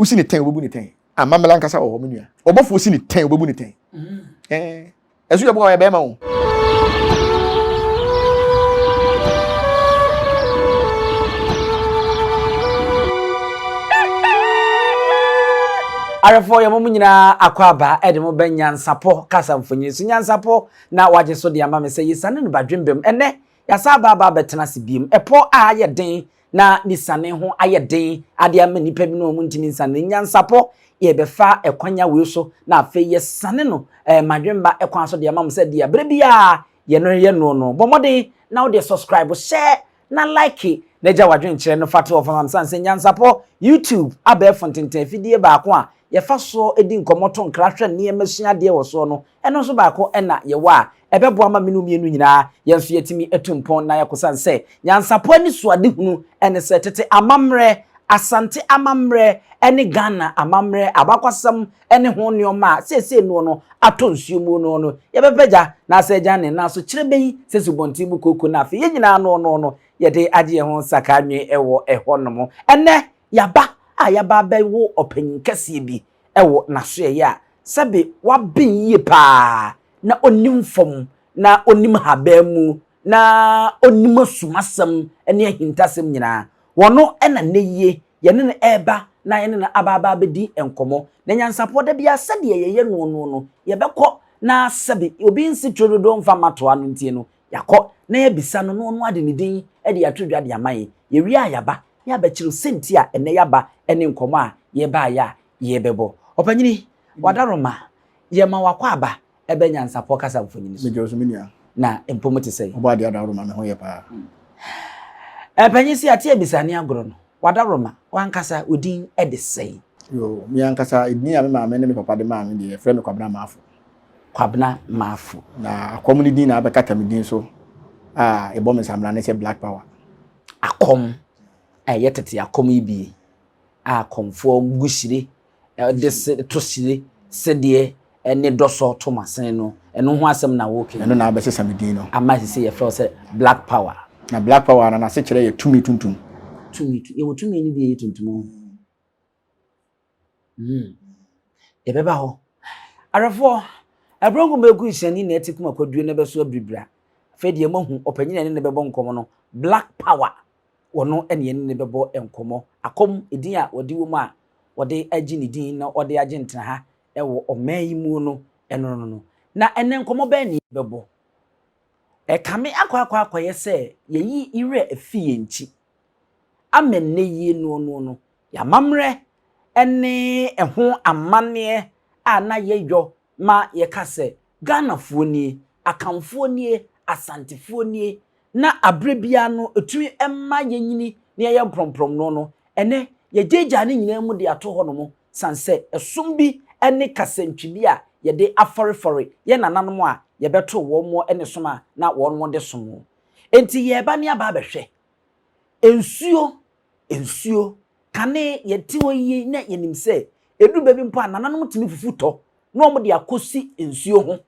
Wosi ne tɛn, wobɛbu ne tɛn. Amammerɛ ankasa wɔ hɔ, me nua. Ɔbɔfoɔ si ne tɛn, wobɛbu ne tɛn. Ɛɛ, ɛso yɛ bɔ ɔyɛ bɛrima o. Ahwɛfoɔ yɛ mo mo nyinaa akɔ aba de mo bɛ nyansapɔ kasa mfonyin so nyansapɔ na wagye so de ama me sɛ yɛsiane no badwembam ɛnɛ yɛasa aba aba abɛtena ase biem ɛpɔ a ayɛ den na ne siane ho ayɛ den ade ama nnipa binom a wɔntumi nsiane no. Nyansapɔ, yɛbɛfa ɛkwan wei so na afei yɛsiane no eh, madwemba ɛkwan so de ama mo sɛ deɛ berɛ biara yɛno yɛ noɔ no. Bɔ mmɔden na wode subscribe, share na like na gya w'adwenkyerɛ no fa to hɔ fama me sane sɛ Nyansapɔ YouTube abɛɛfo ntenten afidie baako a yɛfa soɔ di nkɔmmɔ to nkra hwɛ nneɛma sua adeɛ wɔ soɔ no ɛno nso baako na yɛwɔ a ɛbɛboa ma me ne wo mmienu nyinaa yɛn nso yɛatumi atu mpɔn na yɛakɔ sane sɛ nyansapɔ anisoadehunu ne sɛ tete amammerɛ, Asante amammerɛ ne Ghana amammerɛ, abakwasɛm ne ho nnoɔma a seesei noɔ no atɔ nsuo mu noɔ no yɛbɛpagya na asɛ agya ne nan so kyerebɛn sɛ subɔnten mu kooko na afei yɛn nyinaa noɔ noɔ no yɛde agye yɛn ho nsakaa nwe wɔ ɛhɔ nom. Ɛnnɛ yɛaba a yɛaba abɛwo ɔpanyin kɛseɛ bi wɔ n'asoɛeɛ a sɛbe waben yie paa na ɔnim fam, na ɔnim haban mu, na ɔnim asumasɛm ne ahintasɛm nyinaa. Ɔno na nnɛ yie yɛne no reba na yɛne no aba aba abɛdi nkɔmmɔ. Na nyansapoɔ, da biara sɛdeɛ yɛyɛ noɔ noɔ no, yɛbɛkɔ na sɛbe obi nsi turo dodoɔ mfa mma toa no nti no, yɛakɔ na yɛabisa no na ɔno ade ne din de ato dwa de ama yɛn. Yɛwie a yɛaba na yɛabɛkyerɛ sɛnti a ɛnnɛ yɛaba ne nkɔmmɔ a yɛbaeɛ a yɛrebɛbɔ. Ɔpanyini, Wadaroma, Yɛma w'akwaaba bɛ nyansapɔ kasa mfonini so. Megye wo so me nua. Na mpo mo te sɛn? Ɔbɔ adeɛ adaworoma me ho yɛ paa. Mpanyin se ate abisa ne agorɔ no, w'adaworoma, w'ankasa wo din de sɛn? Yoo, me ankasa edin a me maame ne me papa de maa me deɛ yɛfrɛ me Kwabena Maafo. Kwabena Maafo. Na akɔm no din na abɛkata me din so a ɛbɔ me nsamena ne sɛ Black Power. Akɔm a ɛyɛ tete akɔm yi bi a akɔmfoɔ gu hyire de se to hyire sedeɛ ne dɔsɔ to masene no, ɛno ho asɛm na woreka yi? Ɛno na abɛsesa me din no. Ama sese yɛfrɛ wo sɛ Black Power. Na Black Power no n'asekyerɛ yɛ tumi tuntum. Tumi tu, yɛwɔ tumi no bi a ɛyɛ tuntum o. Mm. Yɛbɛba hɔ. Awerɛfoɔ, Aburonko Mɛku Nhyɛnni na ɛte kuma kwaduro na ɛbɛso abiribira. Afei deɛ moahu ɔpanyin a ɛne no bɛbɔ nkɔmmɔ no, Black Power. Ɔno na yɛne no bɛbɔ nkɔmmɔ. Akɔm, edin a wɔde wɔ mu a wɔde agye ne din na ɔde agye ntenaha wɔ ɔman yi mu no, ɛno no no. Na ɛnnɛ nkɔmmɔ bɛn na yɛbɛbɔ? Ɛkame akɔ akɔ akɔyɛ sɛ yɛyi werɛ afi yɛn nkyi ama nnɛ yi noɔ noɔ no, yɛn amammerɛ ne ɛho amanneɛ a na yɛyɔ ma yɛka sɛ Ghanafoɔ nie, Akanfoɔ nie, Asantefoɔ nie, na aberɛ biara no ɛtumi ma yɛnyini na yɛyɛ mprɔmprɔm no no, ɛnnɛ yɛgyaagyaa ne nyinaa mu de ato hɔnom sane sɛ ɛsom bi ne kasantwi bi a yɛde afɔrefɔre yɛn nananom a yɛbɛtoo wɔn ne som a na wɔn de som wɔn. Enti yɛreba ne aba abɛhwɛ nsuo, nsuo, kane yɛte hɔ yi na yɛnim sɛ ɛduru baabi mpo a nananom tumi fufu tɔ na wɔde akɔsi nsuo ho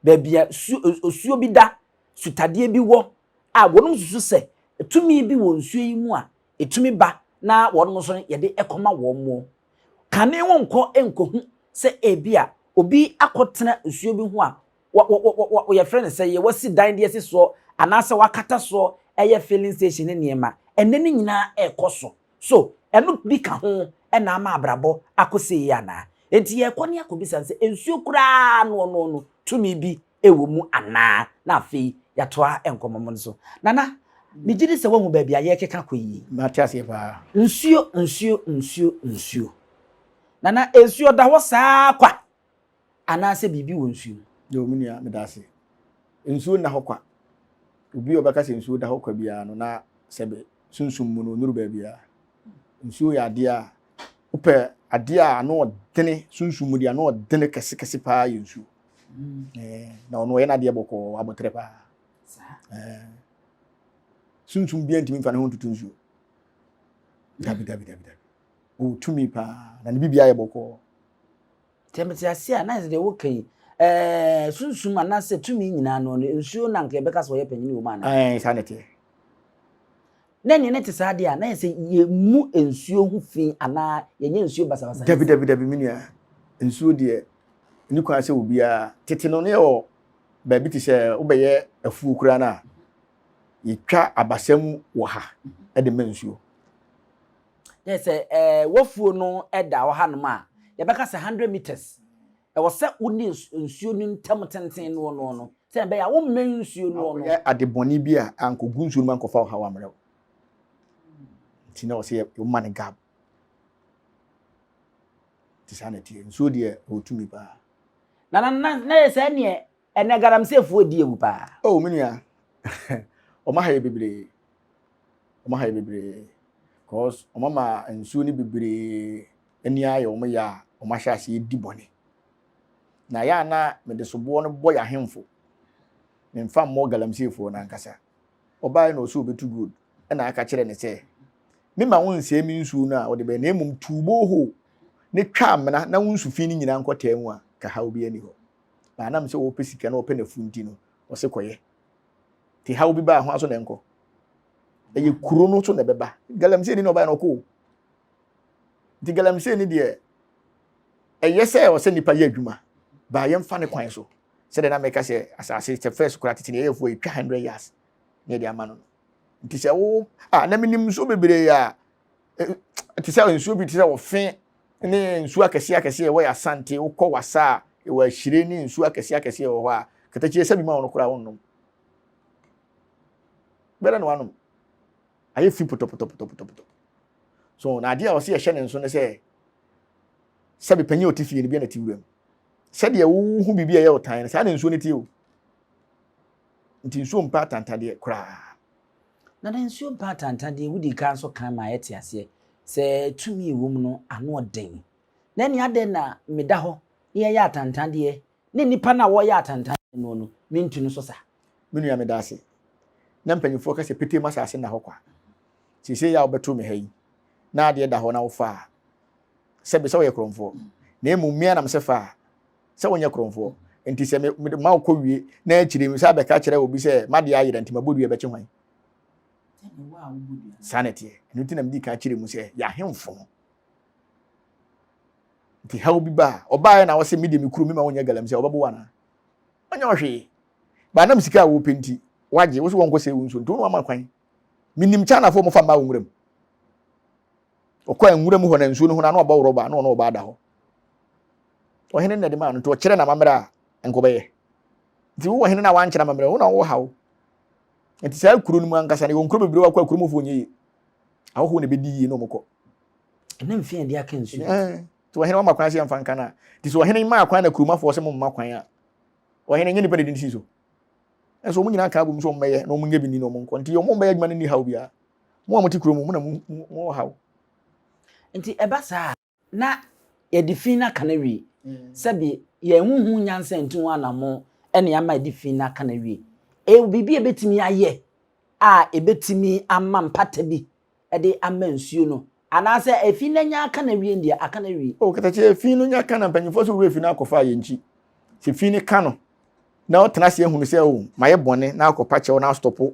baabi a su, osuo bi da, sutadeɛ bi wɔ a wɔnom susu sɛ tumi bi wɔ nsuo yi mu a ɛtumi ba na wɔnom nso no yɛde kɔma wɔn mo. Kane wo nkɔ nkɔhu sɛ ebi a obi akɔtena nsuo bi ho a wɔ, wɔ, wɔ, wɔ, yɛfrɛ no sɛ yɛ wasi dan de asi soɔ anaasɛ wakata soɔ ɛyɛ filling station ne nneɛma. Ɛnnɛ ne nyinaa ɛrekɔ so. So ɛno bi ka ho na ama abrabɔ akɔ sei anaa? Enti yɛrekɔ ne akɔbisa no sɛ nsuo koraa noɔnoɔ no tumi bi wɔ mu anaa? Na afei yɛatoa nkɔmmɔ no so. Nana, megye di sɛ woahu baabi a yɛrekeka kɔ yi. Mate aseɛ paa. Nsuo, nsuo, nsuo, nsuo. Nana, nsuo da hɔ saa kwa anaasɛ biribi wɔ nsuo mu? Yoo, me nua, meda ase. Nsuo nna hɔ kwa. Obi a ɔbɛka sɛ nsuo da hɔ kwa biara no, na sɛbe sunsum mu no, ɔnnuru baabiara. Nsuo yɛ adeɛ a, wopɛ adeɛ a ano ɔdene, sunsum mu deɛ ano ɔdene kɛsekɛse paa yɛ nsuo. Mm. Eh, na ɔno ɔyɛ n'adeɛ bɔkɔɔ, abɔterɛ paa. Eh, sunsum biara ntumi mfa ne ho ntutu nsuo. Dabi, dabi, dabi, dabi. Ɔwɔ tumi paa, na ne biribiara yɛ bɔkɔɔ. Sɛ mete ase a, na ɛsɛ deɛ woka yi, ɛɛ sunsum anaasɛ tumi nyinaa no, nsuo na nka yɛbɛka sɛ ɔyɛ panyin wɔ mu anaa? Ɛɛ, saa na ɛteɛ. Na nea ne te saa deɛ a, na yɛ sɛ yɛmmu nsuo ho fi anaa yɛnyɛ nsuo basabasa. Dabi, dabi, dabi, me nua. Nsuo deɛ, ɛni kwan sɛ obiara, tete no ne yɛwɔ baabi te sɛ wobɛyɛ afuo koraa no a, yɛtwa abasam wɔ ha de ma nsuo. Yɛ sɛ ɛɛ wafuo no da hɔ hanom a, yɛbɛka sɛ 100 meters. Ɛwɔ sɛ wo ne nsuo no ntam tenten noɔ noɔ no, sɛ ɛbɛyɛ a wommɛn nsuo noɔ no. Yɛ ade bɔne bi a ankɔgu nsuo no mu ankɔfa ɔhaw ammrɛ wo. Nti na ɔsɛ yɛma no gap. Nti saa na ɛteɛ. Nsuo deɛ ɛwɔ tumi paa. Na na na na yɛ sɛ neɛ ɛnɛ galamseyfoɔ di awu paa. Oh me nua, wɔn aha yɛ bebree. Wɔn aha yɛ bebree. Cause wɔn ama nsuo no bebree ani ayɛ wɔn ya a wɔn ahyɛ aseɛ di bɔne. Na yɛ a na mede soboɔ no bɔ yɛ ahemfo. Memfa mmɔ galamseyfoɔ no ankasa. Ɔbaeɛ na ɔsɛ ɔbɛtu gold ɛna aka kyerɛ ne sɛ mema wo nsɛe me nsuo no a wode bɛyɛ na mmom tu borehole ne twa amena na wo nsu fi no nyinaa nkɔtaa mu a ka haw bi ani hɔ. Na anam sɛ wɔpɛ sika na wɔpɛ n'afu nti no ɔse kɔyɛ. Nti haw bi baa ho aso na ɛnkɔ. Ɛyɛ kuro no so na ɛbɛba. Galamsey ni na ɔbaeɛ na ɔkɔ o. Nti galamsey ni deɛ ɛyɛ sɛ ɔsɛ nipa yɛ adwuma baa yɛmfa ne kwan so. Sɛdeɛ na meka sɛ asase sɛ first koraa tete ne yɛyɛfoɔ yɛtwa 100 yards na yɛde ama no no. Nti sɛ wo a na menim nsuo bebree a te sɛ nsuo bi te sɛ ɔfe ne nsuo akɛseɛ akɛseɛ ɛwɔ yɛ Asante wokɔ Wasa a ɛwɔ ahyire ne nsuo akɛseɛ akɛseɛ wɔ hɔ a katakyie sɛ bi ma wo no koraa wonnom bɛrɛ na wanom ayɛ fi pɔtɔpɔtɔpɔtɔpɔtɔ so na adeɛ a ɔsɛ yɛhyɛ ne nso ne sɛ sɛbi panyin a ɔte fie no bi na te wuram sɛdeɛ wohu biribi a ɛyɛ ɔtan no saa na nsuo no te o nti nsuo mpa atantadeɛ koraa. Na na nsuo mpa atantadeɛ wodi kan nso kan ma yɛte aseɛ sɛ tumi ɛwɔ mu no ano ɔden. Na ɛne adɛn na meda hɔ na yɛyɛ atantadeɛ ne nnipa no a wɔyɛ atantadeɛ no no mentu no so sa. Me nua meda ase. Na mpanyinfoɔ ka sɛ petee mu asase nna hɔ kwa. Seesei yi a wobɛto me ha yi na adeɛ da hɔ na wofa a, sɛbe sɛ woyɛ korɔmfoɔ. Na mmom me ara na mesɛ fa a, sɛ wonyɛ korɔmfoɔ. Nti sɛ me mede ma wokɔ wie na akyire me san bɛka kyerɛ obi sɛ m'adeɛ ayera nti mabɔ dua bɛkye hwan? Saa na ɛteɛ. Ɛno nti na medi kan kyerɛ mu sɛ yɛ ahemfo no. Nti haw bi ba a, ɔbaeɛ na ɔsɛ me deɛ me kuro me ma wonyɛ galamsey a ɔbɛbo wo anaa? Ɔnyɛ wo hwee. Ba nam sika a wɔpɛ nti wagye wo sɛ wɔnkɔ sɛ wo nsuo nti wo na wama kwan. Menim Chinafoɔ wɔfa mmaa wɔ nwura mu. Ɔkɔ nwura mu hɔ na nsuo no ho na na ɔbɔ rɔba na ɔno ɔbaa da hɔ. Ɔhene na ɛde maa no nti ɔkyerɛ n'amammerɛ a nkɔbɛyɛ. Nti wowɔ hene no a wankyerɛ amammerɛ wo na wowɔ haw. Nti saa kuro no mu ankasa no yɛwɔ nkuro bebree wɔ akɔ a kuromufoɔ nyɛ yie. Ahɔhoɔ na ɛbɛdi yie na wɔkɔ. Ɛna mfe a ɛde aka nsuo. Nti ɔhene wama kwan sɛ yɛmfa nka no a. Nti sɛ ɔhene maa kwan na kuromafoɔ sɛ momma kwan a, ɔhene nyɛ nipa na ɛdi ne si so. Ɛnso wɔn nyinaa ka abom sɛ wɔmmɛyɛ na wɔnyɛ bi ni na wɔn nkɔ. Nti wɔn mmɛyɛ adwuma no nni haw biara. Mo a mote kurom mo na mo wɔ haw. Nti ɛba saa a, na yɛde fi no aka no awie. Sɛbe yɛn ho nyansa ntu ho anammɔn na ama yɛde fi no aka no awie. Ɛyɛ biribi a ɛbɛtumi ayɛ a ɛbɛtumi ama mpata bi de ama nsuo no anaasɛ efi no anya aka no awie deɛ aka no awie. O katakyie efi no nya ka na mpanyinfoɔ sɛ wura efi no akɔfa yɛn nkyi. Sɛ fi no ka no na ɔtena ase ehunu sɛ o mayɛ bɔne na akɔpa kyɛw na astɔpo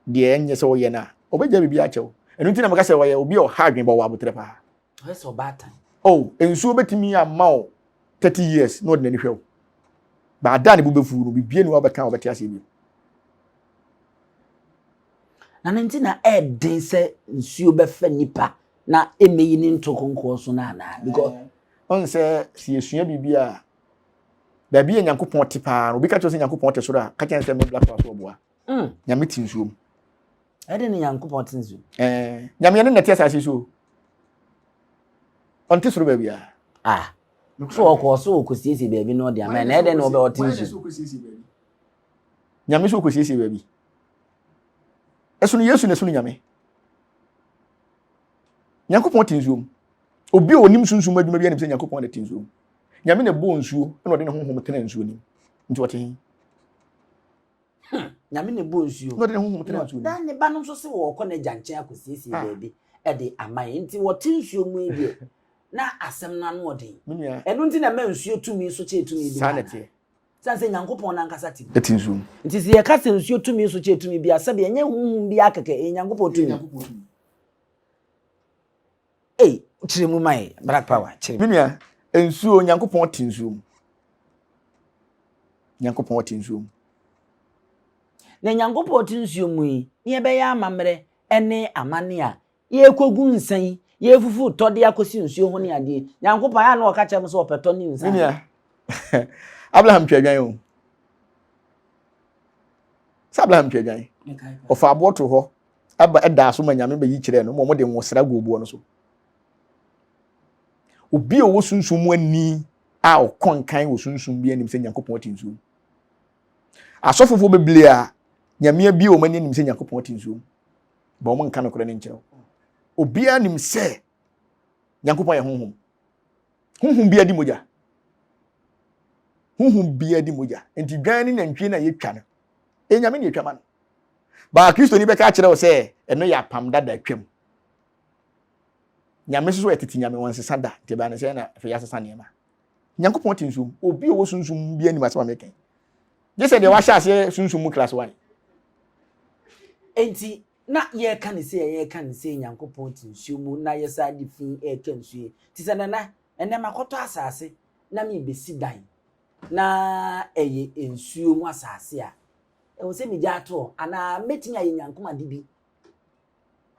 deɛ ɛnyɛ sɛ ɔyɛ no a ɔbɛgya biribi akyɛw. Ɛno nti na meka sɛ ɔyɛ obi a ɔha adwene bɔ wɔ aboterɛ paa. Ɔyɛ sɛ ɔbaatan. Oh, nsuo bɛtumi ama wo 30 years na ɔde n'ani hwɛ wo. Baada a ne bo bɛfu no, bibie ni wabɛka a ɔbɛte aseɛ bio. Na ne nti na ɛɛden sɛ nsuo bɛfa nipa na ɛmɛyi ne nto konkoɔ so no anaa? Because ɔn sɛ sɛ yɛsua biribi a baabi a Nyankopɔn te paa no obi ka kyerɛ sɛ Nyankopɔn te soro a ka kyerɛ sɛ me black so ɔboa. Nyame te nsuo mu. Ɛde ne Nyankopɔn te nsuo. Ɛɛ Nyame ɛne nɛte asase so. Ɔnte soro baabi a. Ah. So ɔkɔ so ɔkɔsiesie baabi na ɔde ama na ɛdɛ na ɔbɛ ɔte nsuo. Nyame so ɔkɔsiesie baabi. Ɛsono Yesu na ɛsono Nyame. Nyankopɔn te nsuo mu. Obi a onim sunsum adwuma bi anim sɛ Nyankopɔn na te nsuo mu. Nyame na ɛbɔɔ nsuo na ɔde ne honhom tena nsuo nim. Nti ɔte he? Hmm, Nyame na ɛbɔɔ nsuo. Na ɔde ne honhom tena nsuo nim. Na ne ba no nso se wɔkɔ n'agya nkyɛn akɔsiesie ah. baabi ɛde ama yɛn. Nti wɔte nsuo mu yi deɛ na asɛm no ano ɔden. Ɛno nti na ɛma nsuo tumi so kyɛɛ tumi bi. Saa na ɛteɛ. Sane sɛ Nyankopɔn no ankasa te mu. Ɛte nsuo mu. Nti sɛ yɛka sɛ nsuo tumi so kyɛ tumi bi a, sɛbe ɛnyɛ honhom biara kɛkɛ, ɛyɛ Nyankopɔn tumi. Ei, kyerɛ mu ma yɛ, Black Power, kyerɛ mu. Me nua, nsuo, Nyankopɔn te nsuo mu. Nyankopɔn te nsuo mu. Na Nyankopɔn te nsuo mu yi, ne yɛbɛyɛ amammerɛ ne amanne a Yɛrekɔgu nsa yi, yɛrefufu tɔ de akɔsi nsuo ho ne adeɛ yi. Nyankopɔn ayɛ a na ɔka kyerɛ mo sɛ ɔpɛ tɔ ne nsa. Menua, Abraham twa dwan o. Sɛ Abraham twa dwan. Ɔfa aboɔ to hɔ, ɛba ɛdaa so ma Nyame bɛyi kyerɛɛ no ma wɔde nwosra gu boɔ no so. Obi a ɔwɔ sunsum mu ani a ɔkɔ nkan wɔ sunsum bi anim sɛ Nyankopɔn te nsuo mu. Asɔfofoɔ bebree a Nyame abie wɔn ani anim sɛ Nyankopɔn te nsuo mu. Bɔ wɔn nka nokorɛ no nkyerɛ wo. Obiara nim sɛ Nyankopɔn yɛ honhom. Honhom biara di mogya. Honhom biara di mogya. Nti dwan ne nantwie na yɛtwa no. Ɛyɛ Nyame na yɛtwa ma no. Baa Kristoni bɛka akyerɛ wo sɛ ɛno yɛ apam dada twam. Nyame nso so yɛ tete Nyame, wɔnsesa da. Nti ɛbaa ne sɛ na afei yɛasesa nneɛma. Nyankopɔn te nsuom. Obi a ɔwɔ sunsum bi anim asɛm a meka yi. Gye sɛ deɛ wahyɛ aseɛ sunsum mu class one. Enti na yɛreka no sei a yɛreka no sei Nyankopɔn te nsuo mu na yɛsan de fi reka nsuo yi. Te sɛ Nana, ɛnnɛ makɔtɔ asase na merebɛsi dan na ɛyɛ nsuo mu asase a, ɛwɔ sɛ megya ato hɔ anaa mɛtumi ayɛ nyankomade bi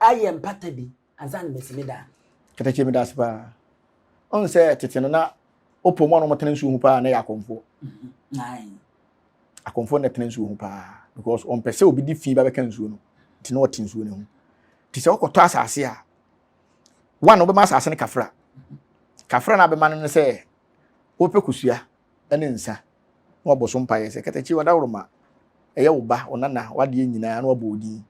ayɛ mpata bi ansa na masi me dan. Katakyie meda ase paa. Ɔn sɛ tete no na wopɔ mu a na wɔtena nsuo ho paa na ɛyɛ akɔmfoɔ. Mhm. Akɔmfoɔ na ɛtena nsuo ho paa because ɔmpɛ sɛ obi de fi ba bɛka nsuo no nti na ɔte nsuo no ho. Nti sɛ wokɔtɔ asase a one wobɛma asase no kafra. Kafra no abɛma no ne sɛ wopɛ kosua ne nsa na wabɔ so mpaeɛ sɛ katakyi wadaworoma ɛyɛ wo ba wo nana wadeɛ nyinaa na wabɔ odin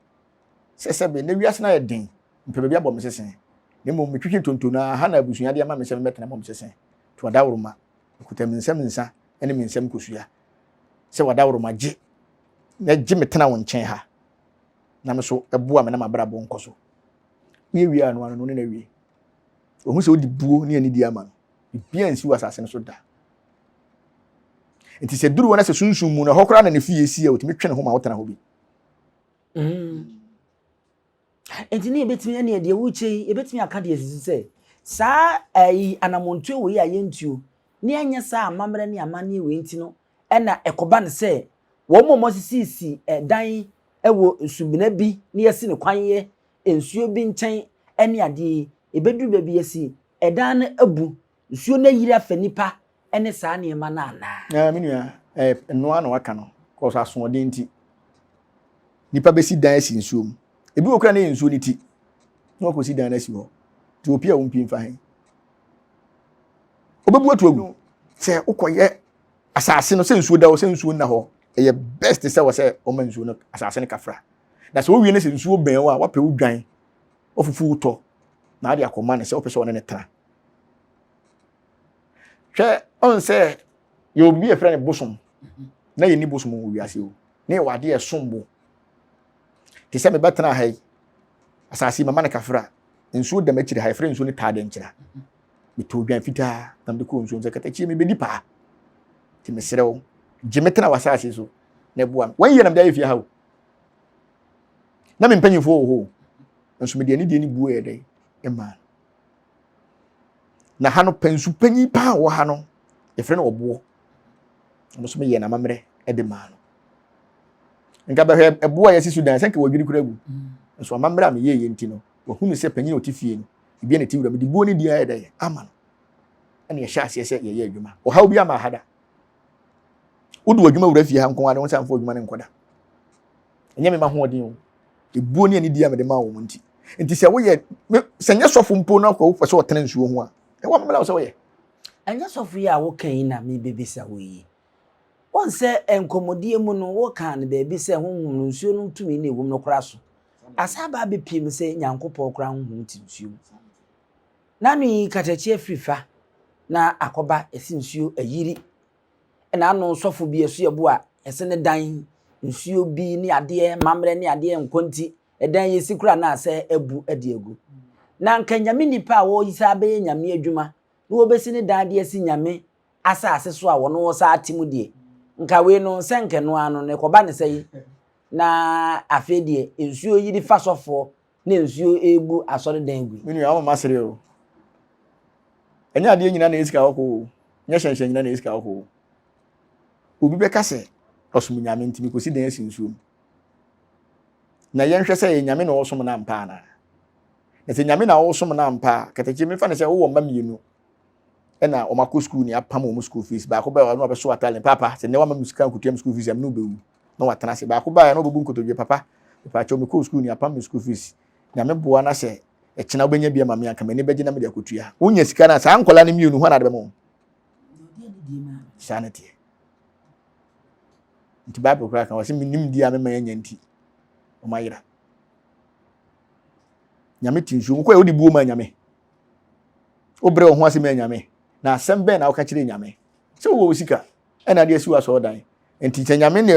sɛ sɛbe na wiase no ayɛ den mepɛ baabi abɔ me sese na mmom metwetwe ntonto no ara ha na abusua de ama me sɛ memmɛtena mmɔ me sese to adaworoma mekuta me nsam nsa ne me nsam kosua sɛ wadaworoma gye na gye me tena wo nkyɛn ha na me so ɛboa me na m'abrabɔ nkɔ so woyɛ wie a no ano no ne na wie ohu sɛ wode buo ne anidie ama no biribiara nsi wɔ asase no so da nti sɛ duru hɔ na sɛ sunsum mu no ɛhɔ koraa na ne fie si a otumi twe ne ho ma wotena hɔ bi Mm. Nti ne yɛbɛtumi ɛne deɛ wokyɛ yi yɛbɛtumi aka deɛ sisi sɛ saa ɛyi anamontuo wei a yɛntuo ne ɛnyɛ saa amammerɛ ne amanneɛ wei nti no ɛna ɛkɔba no sɛ wɔn a wɔasisisi ɛdan ɛwɔ nsubena bi ne yɛsi no kwan yɛ nsuo bi nkyɛn ɛne adeɛ yi ɛbɛduru baabi yɛsi ɛdan no abu nsuo no ayiri afa nipa ne saa nneɛma no anaa? Na me nua, eh, ɛno ara na waka no, kɔsɔ asoɔden nti. Nipa bɛsi dan asi nsuo mu. Ebi wɔ kura na ɛyɛ nsuo no ti, na wakɔsi dan no asi hɔ. Nti opi a wompie mfa he. Wobɛbu ato agu. Sɛ wokɔyɛ asase no sɛ nsuo da hɔ sɛ nsuo nna hɔ, ɛyɛ best sɛ wɔ sɛ wɔma nsuo no asase no kafra. Na sɛ wowie no sɛ nsuo bɛn wo a, wapɛ wo dwan, wafufu wo tɔ, na ade akɔma no sɛ wopɛ sɛ ɔne ne tena. Hwɛ, ɔn sɛ yɛwɔ biribi yɛfrɛ no bosom na yɛnni bosom wɔ wiase o na yɛwɔ adeɛ ɛsom bo te sɛ mebɛtena ha yi asase yi mama no kafra nsuo dam akyiri ha yɛfrɛ nsuo no taa dɛnkyira metɔɔ dwan fitaa na mede kɔɔ nsuo no sɛ katakyie mebɛdi paa nti mesrɛ wo gye me tena w'asase so na ɛboa me wɔn yie na mede ayɛ fie ha o na me mpanyimfoɔ wɔ hɔ o nso mede anidie ne buo yɛ dɛn ɛmaa Na ha no pɛnsu panyin paa wɔ ha no yɛfrɛ no ɔboɔ. Ɔno nso meyɛ n'amammerɛ de maa no. Nka bɛhwɛ ɛboɔ a yɛasi so dan sɛ nka wɔadwiri kora agu. Nso amammerɛ a meyɛeɛ nti no wahunu sɛ panyin a ɔte fie no ebi na ɛte wura mede buo ne din ayɛ dɛ ama no. Ɛna yɛhyɛ aseɛ sɛ yɛyɛ adwuma. Ɔhaw bi ama ha da. Wode w'adwuma wura fie ha nko ara de wo nsa mfa w'adwuma no nkɔ da. Ɛnyɛ me ma hoɔden o. Ebuo ne anidie a mede maa wɔn nti. Nti sɛ woyɛ sɛ nyɛ sɔfo mpo na kɔ wopɛ sɛ ɔtena nsuo ho a, ɛwɔ amammerɛ a sɛ woyɛ. Ɛnyɛ sɔfo yi a woka yi na mebɛbisa wo yi. Wohu sɛ nkɔmmɔdie mu no wokaa no baabi sɛ honhom no nsuo no tumi na ɛwom no koraa so. Asan aba abɛpie mu sɛ Nyankopɔn koraa honhom te nsuo mu. N'ano yi katakyie afiri fa na akɔba ɛsi nsuo ayiri. Ɛna ano sɔfo bi ɛso yɛ bo a ɛsɛ ne dan nsuo bi ne adeɛ mammerɛ ne adeɛ nkɔ nti ɛdan yɛ si koraa na asɛ abu de agu. Na nka nyame nipa a wɔyi saa bɛyɛ nyame adwuma na wɔbɛsi ne dan de asi nyame asase so a wɔn wɔ saa te mu deɛ. Nka wei no sɛ nka ɛno ara no na ɛkɔba ne sɛ yi na afei deɛ nsuo yiri fa sɔfoɔ na nsuo ebu asɔredan gu. Me nua ama masere o. Ɛnyɛ adeɛ nyina na ɛyɛ sika kɔkɔɔ o. Nyɛ hyɛnhyɛn nyina na ɛyɛ sika kɔkɔɔ o. Obi bɛka sɛ ɔsom nyame nti mekɔsi dan asi nsuo mu. Na yɛnhwɛ sɛ ɛyɛ nyame na ɔsom no ampa anaa. Na sɛ nyame na ɔsom no ampa a, katakye mefa no sɛ wowɔ mma mmienu ɛna wɔn akɔ sukuu ne apam wɔn school fees baako bɛɛ ɔno abɛso atale papa sɛ nnɛ wama me sika nkotua me school fees ɛmu no bɛwu na watena ase baako baa na ɔbɛbu nkotodwe papa mepaakyɛw mekɔɔ sukuu ne apam me school fees nyame boa na sɛ ɛkyena wobɛnya bi ama me anka m'ani bɛgye na mede akɔtua wonya sika no a saa nkɔla no mmienu hɔ na ade bɛma wɔn saa ne teɛ nti bible koraa ka wɔ sɛ menim di a mema yɛanya nti ɔma yera nyame te nsuo mu kɔ yɛ wode buo ma nyame wobrɛ wo ho ase ma nyame na asɛm bɛn na woka kyerɛ nyame sɛ wowɔ wo sika ɛna ade asi w'asɔɔdan nti sɛ nyame ne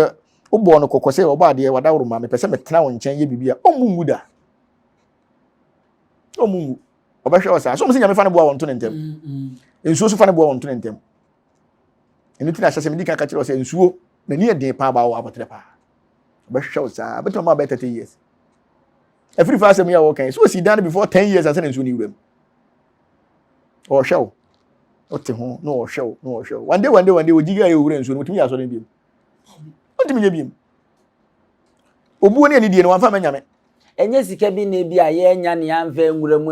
wobɔɔ no kɔkɔ sɛ ɔbɔ adeɛ wadaworo ma mepɛ sɛ metena wo nkyɛn yɛ biribi a ɔmmu ngu da ɔmmu ngu ɔbɛhwɛ wɔ saa so ɔmo sɛ nyame fa ne boa wɔn to ne ntɛm mm, mm. nsuo so fa ne boa wɔn to ne ntɛm ɛno ti na ahyɛ sɛ medi kan ka kyerɛ wɔ sɛ nsuo n'ani yɛ den paa baa wɔ abɔterɛ paa ɔbɛhwɛ wo saa bɛtumi ama bɛyɛ 30 years ɛfiri fa asɛm yi a wɔka yi so osi dan no before 10 years ansa na nsuo no wura mu ɔhwɛ wo wote ho na ɔhwɛ wo na ɔhwɛ wo one day one day one day ogyigi a yɛ owura nsuo no wotumi yɛ asɔre no biom wontumi nyɛ biom obuo ne anidie no wamfa ma nyame ɛnyɛ sika bi na ebi a yɛnya ne yɛamfa nwura mu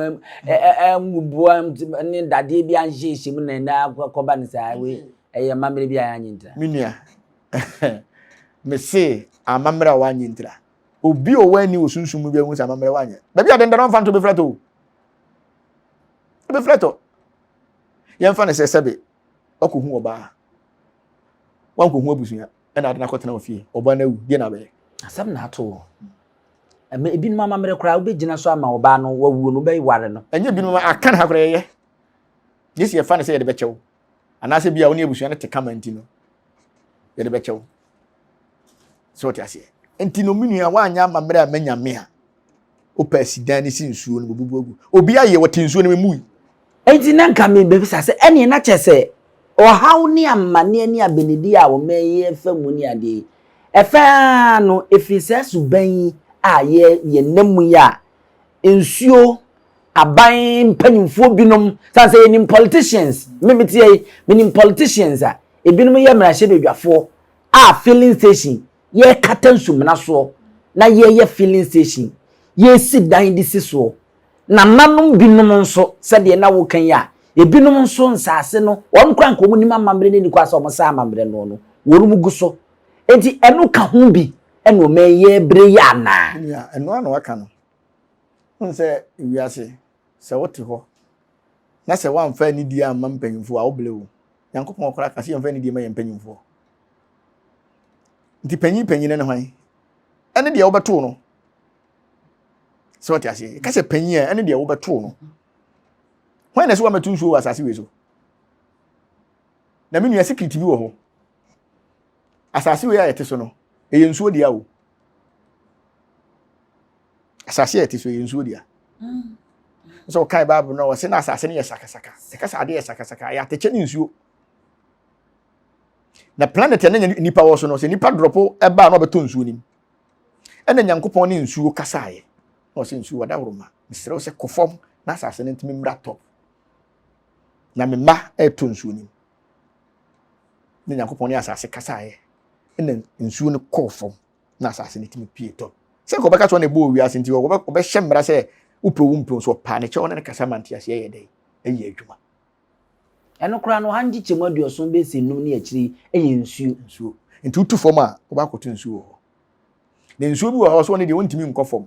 nwuboa ne dadeɛ bi anhyehyɛ mu na ɛna akɔba ne saa wei ɛyɛ amammerɛ bi a yɛanyɛ ntira me nua mese amammerɛ a wanyɛ ntira obi a ɔwɔ ani wɔ sunsum mu bi ahu sɛ amammerɛ wanyɛ baabi a dendɛn ɔmfa nto bɛfira tɔ o bɛfira tɔ yɛmfa ne sɛ sɛbe wakɔhu ɔbaa wankɔhu abusua ɛna ade no akɔtena ofie ɔbaa no awu deɛ na abɛyɛ asɛm na ato wɔ ɛmɛ ebinom amammerɛ koraa wobɛgyina so ama ɔbaa no wawuo no wobɛware no ɛnyɛ ebinom aka ne ha koraa yɛyɛ yɛsi yɛfa ne sɛ yɛde bɛkyɛw anaasɛ bi a wo ne abusua no te kama nti no yɛde bɛkyɛ wo sɛ wɔte aseɛ nti no me nua woanyɛ amammerɛ a manya me a wopɛ asidan ne si nsuo no bɛbubu agu obi ayɛ wɔte nsuo no mu yi Enti na nka mebɛbisa sɛ ɛneɛ na kyerɛ sɛ ɔhaw ne amanneɛ ne abenedie a ɔman yi refa mu ne adeɛ yi, ɛfɛ ara no ɛfiri saa suban yi a yɛ yɛnam mu yi a nsuo aban mpanyinfoɔ binom san sɛ yɛnim politicians me meteɛ yi menim politicians a ebinom yɛ mmarahyɛbadwafoɔ a filling station yɛrekata nsumena soɔ na yɛyɛ filling station yɛresi dan de si soɔ nananom binom nso sɛdeɛ na woka yi a ebinom nso nsaase no wɔn kora nka wɔn nim amammerɛ no ni kɔ asɛ wɔn sa amammerɛ no no wɔn gu so enti ɛno ka ho bi ɛna ɔman yɛ bere yɛ anaa. Ɛno ano aka no Wohu sɛ wiase, sɛ wote hɔ na sɛ woamfa anidie amma mpanyimfoɔ a, wobrɛ o. Nyankopɔn koraa ka sɛ yɛmfa anidie ma yɛn mpanyimfoɔ. Nti panyin panyin ne hwan? Ɛne deɛ wobɛtoo no. Sɛ wɔte aseɛ, yɛka sɛ panyin a ɛne deɛ wobɛtoo no. Hwan na ɛsɛ woamɛto nsuo wɔ asase wei so? Na me nua secret bi wɔ hɔ. Asase wei a yɛte so no, ɛyɛ nsuo dea o. Asase a yɛte so yɛ nsuo dea. Mm. Sɛ ɔkae Bible no ɔse na asase no yɛ sakasaka. Ɛka sɛ adeɛ yɛ sakasaka, ɛyɛ atɛkyɛ ne nsuo. Na planet ɛne nipa wɔ so no, sɛ nipa drɔpo ɛbaa na ɔbɛtɔ nsuo nim. Ɛna Nyankopɔn ne nsuo kasaeɛ. Na ɔsɛ nsuo wadaworo ma. Mesrɛ wo sɛ kɔ fam na asase no ntumi mmra tɔ. Na me mma ɛretɔ nsuo nim. Ne Nyankopɔn ne asase kasaeɛ. Ɛna nsuo no kɔɔ fam. na asase no tumi pie tɔ. Sɛ nka ɔbɛka sɛ ɔna ɛbɔɔ wiase nti ɔbɛhyɛ mmara sɛ wopɛ wo mpɛ so ɔpaa ne kyɛw ne ne kasa ma nteaseɛ yɛ dɛn ɛyɛ adwuma. Ɛno koraa no ɔha nkyekyɛmu aduɔson bɛsi nnum ne akyiri yɛ nsuo. Nsuo. Nti wotu fam a wobɛakɔto nsuo wɔ hɔ. Na nsuo bi wɔ hɔ so ɔne deɛ wontumi nkɔ fam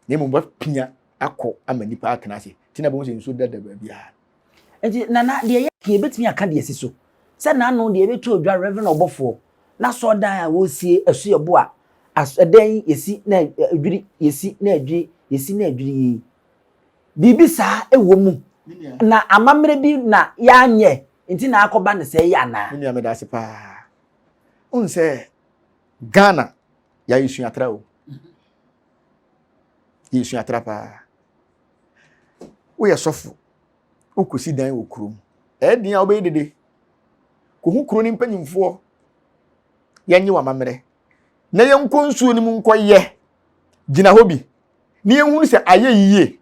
na mmom wapia akɔ ama nipa atena ase. Nti na bɛhu sɛ nsuo dada baabiara. Nti nana deɛ yɛ yɛbɛtumi aka deɛ si so sɛ n'ano deɛ yɛbɛtu odwa Reverend ɔbɔfoɔ n'asɔɔdan a wɔresie ɛso yɛ bo a as ɛdɛn yi yɛsi na adwiri yɛsi na adwiri yɛsi na adwiri yi biribi saa ɛwɔ mu na amammerɛ bi na yɛanyɛ nti na akɔba ne sɛ yɛ anaa. Me nua meda ase paa. Wohu sɛ Ghana yɛayɛ suatra o. Yɛyɛ suatra paa. Woyɛ sɔfo, wokɔsi dan wɔ kurom. Ɛyɛ den a wobɛyɛ dede. Kɔhu kuro no mpanyimfoɔ. Yɛnye w'amammerɛ na yɛnkɔ nsuo no mu nkɔyɛ gyina hɔ bi na yɛnhunu sɛ ayɛ yie.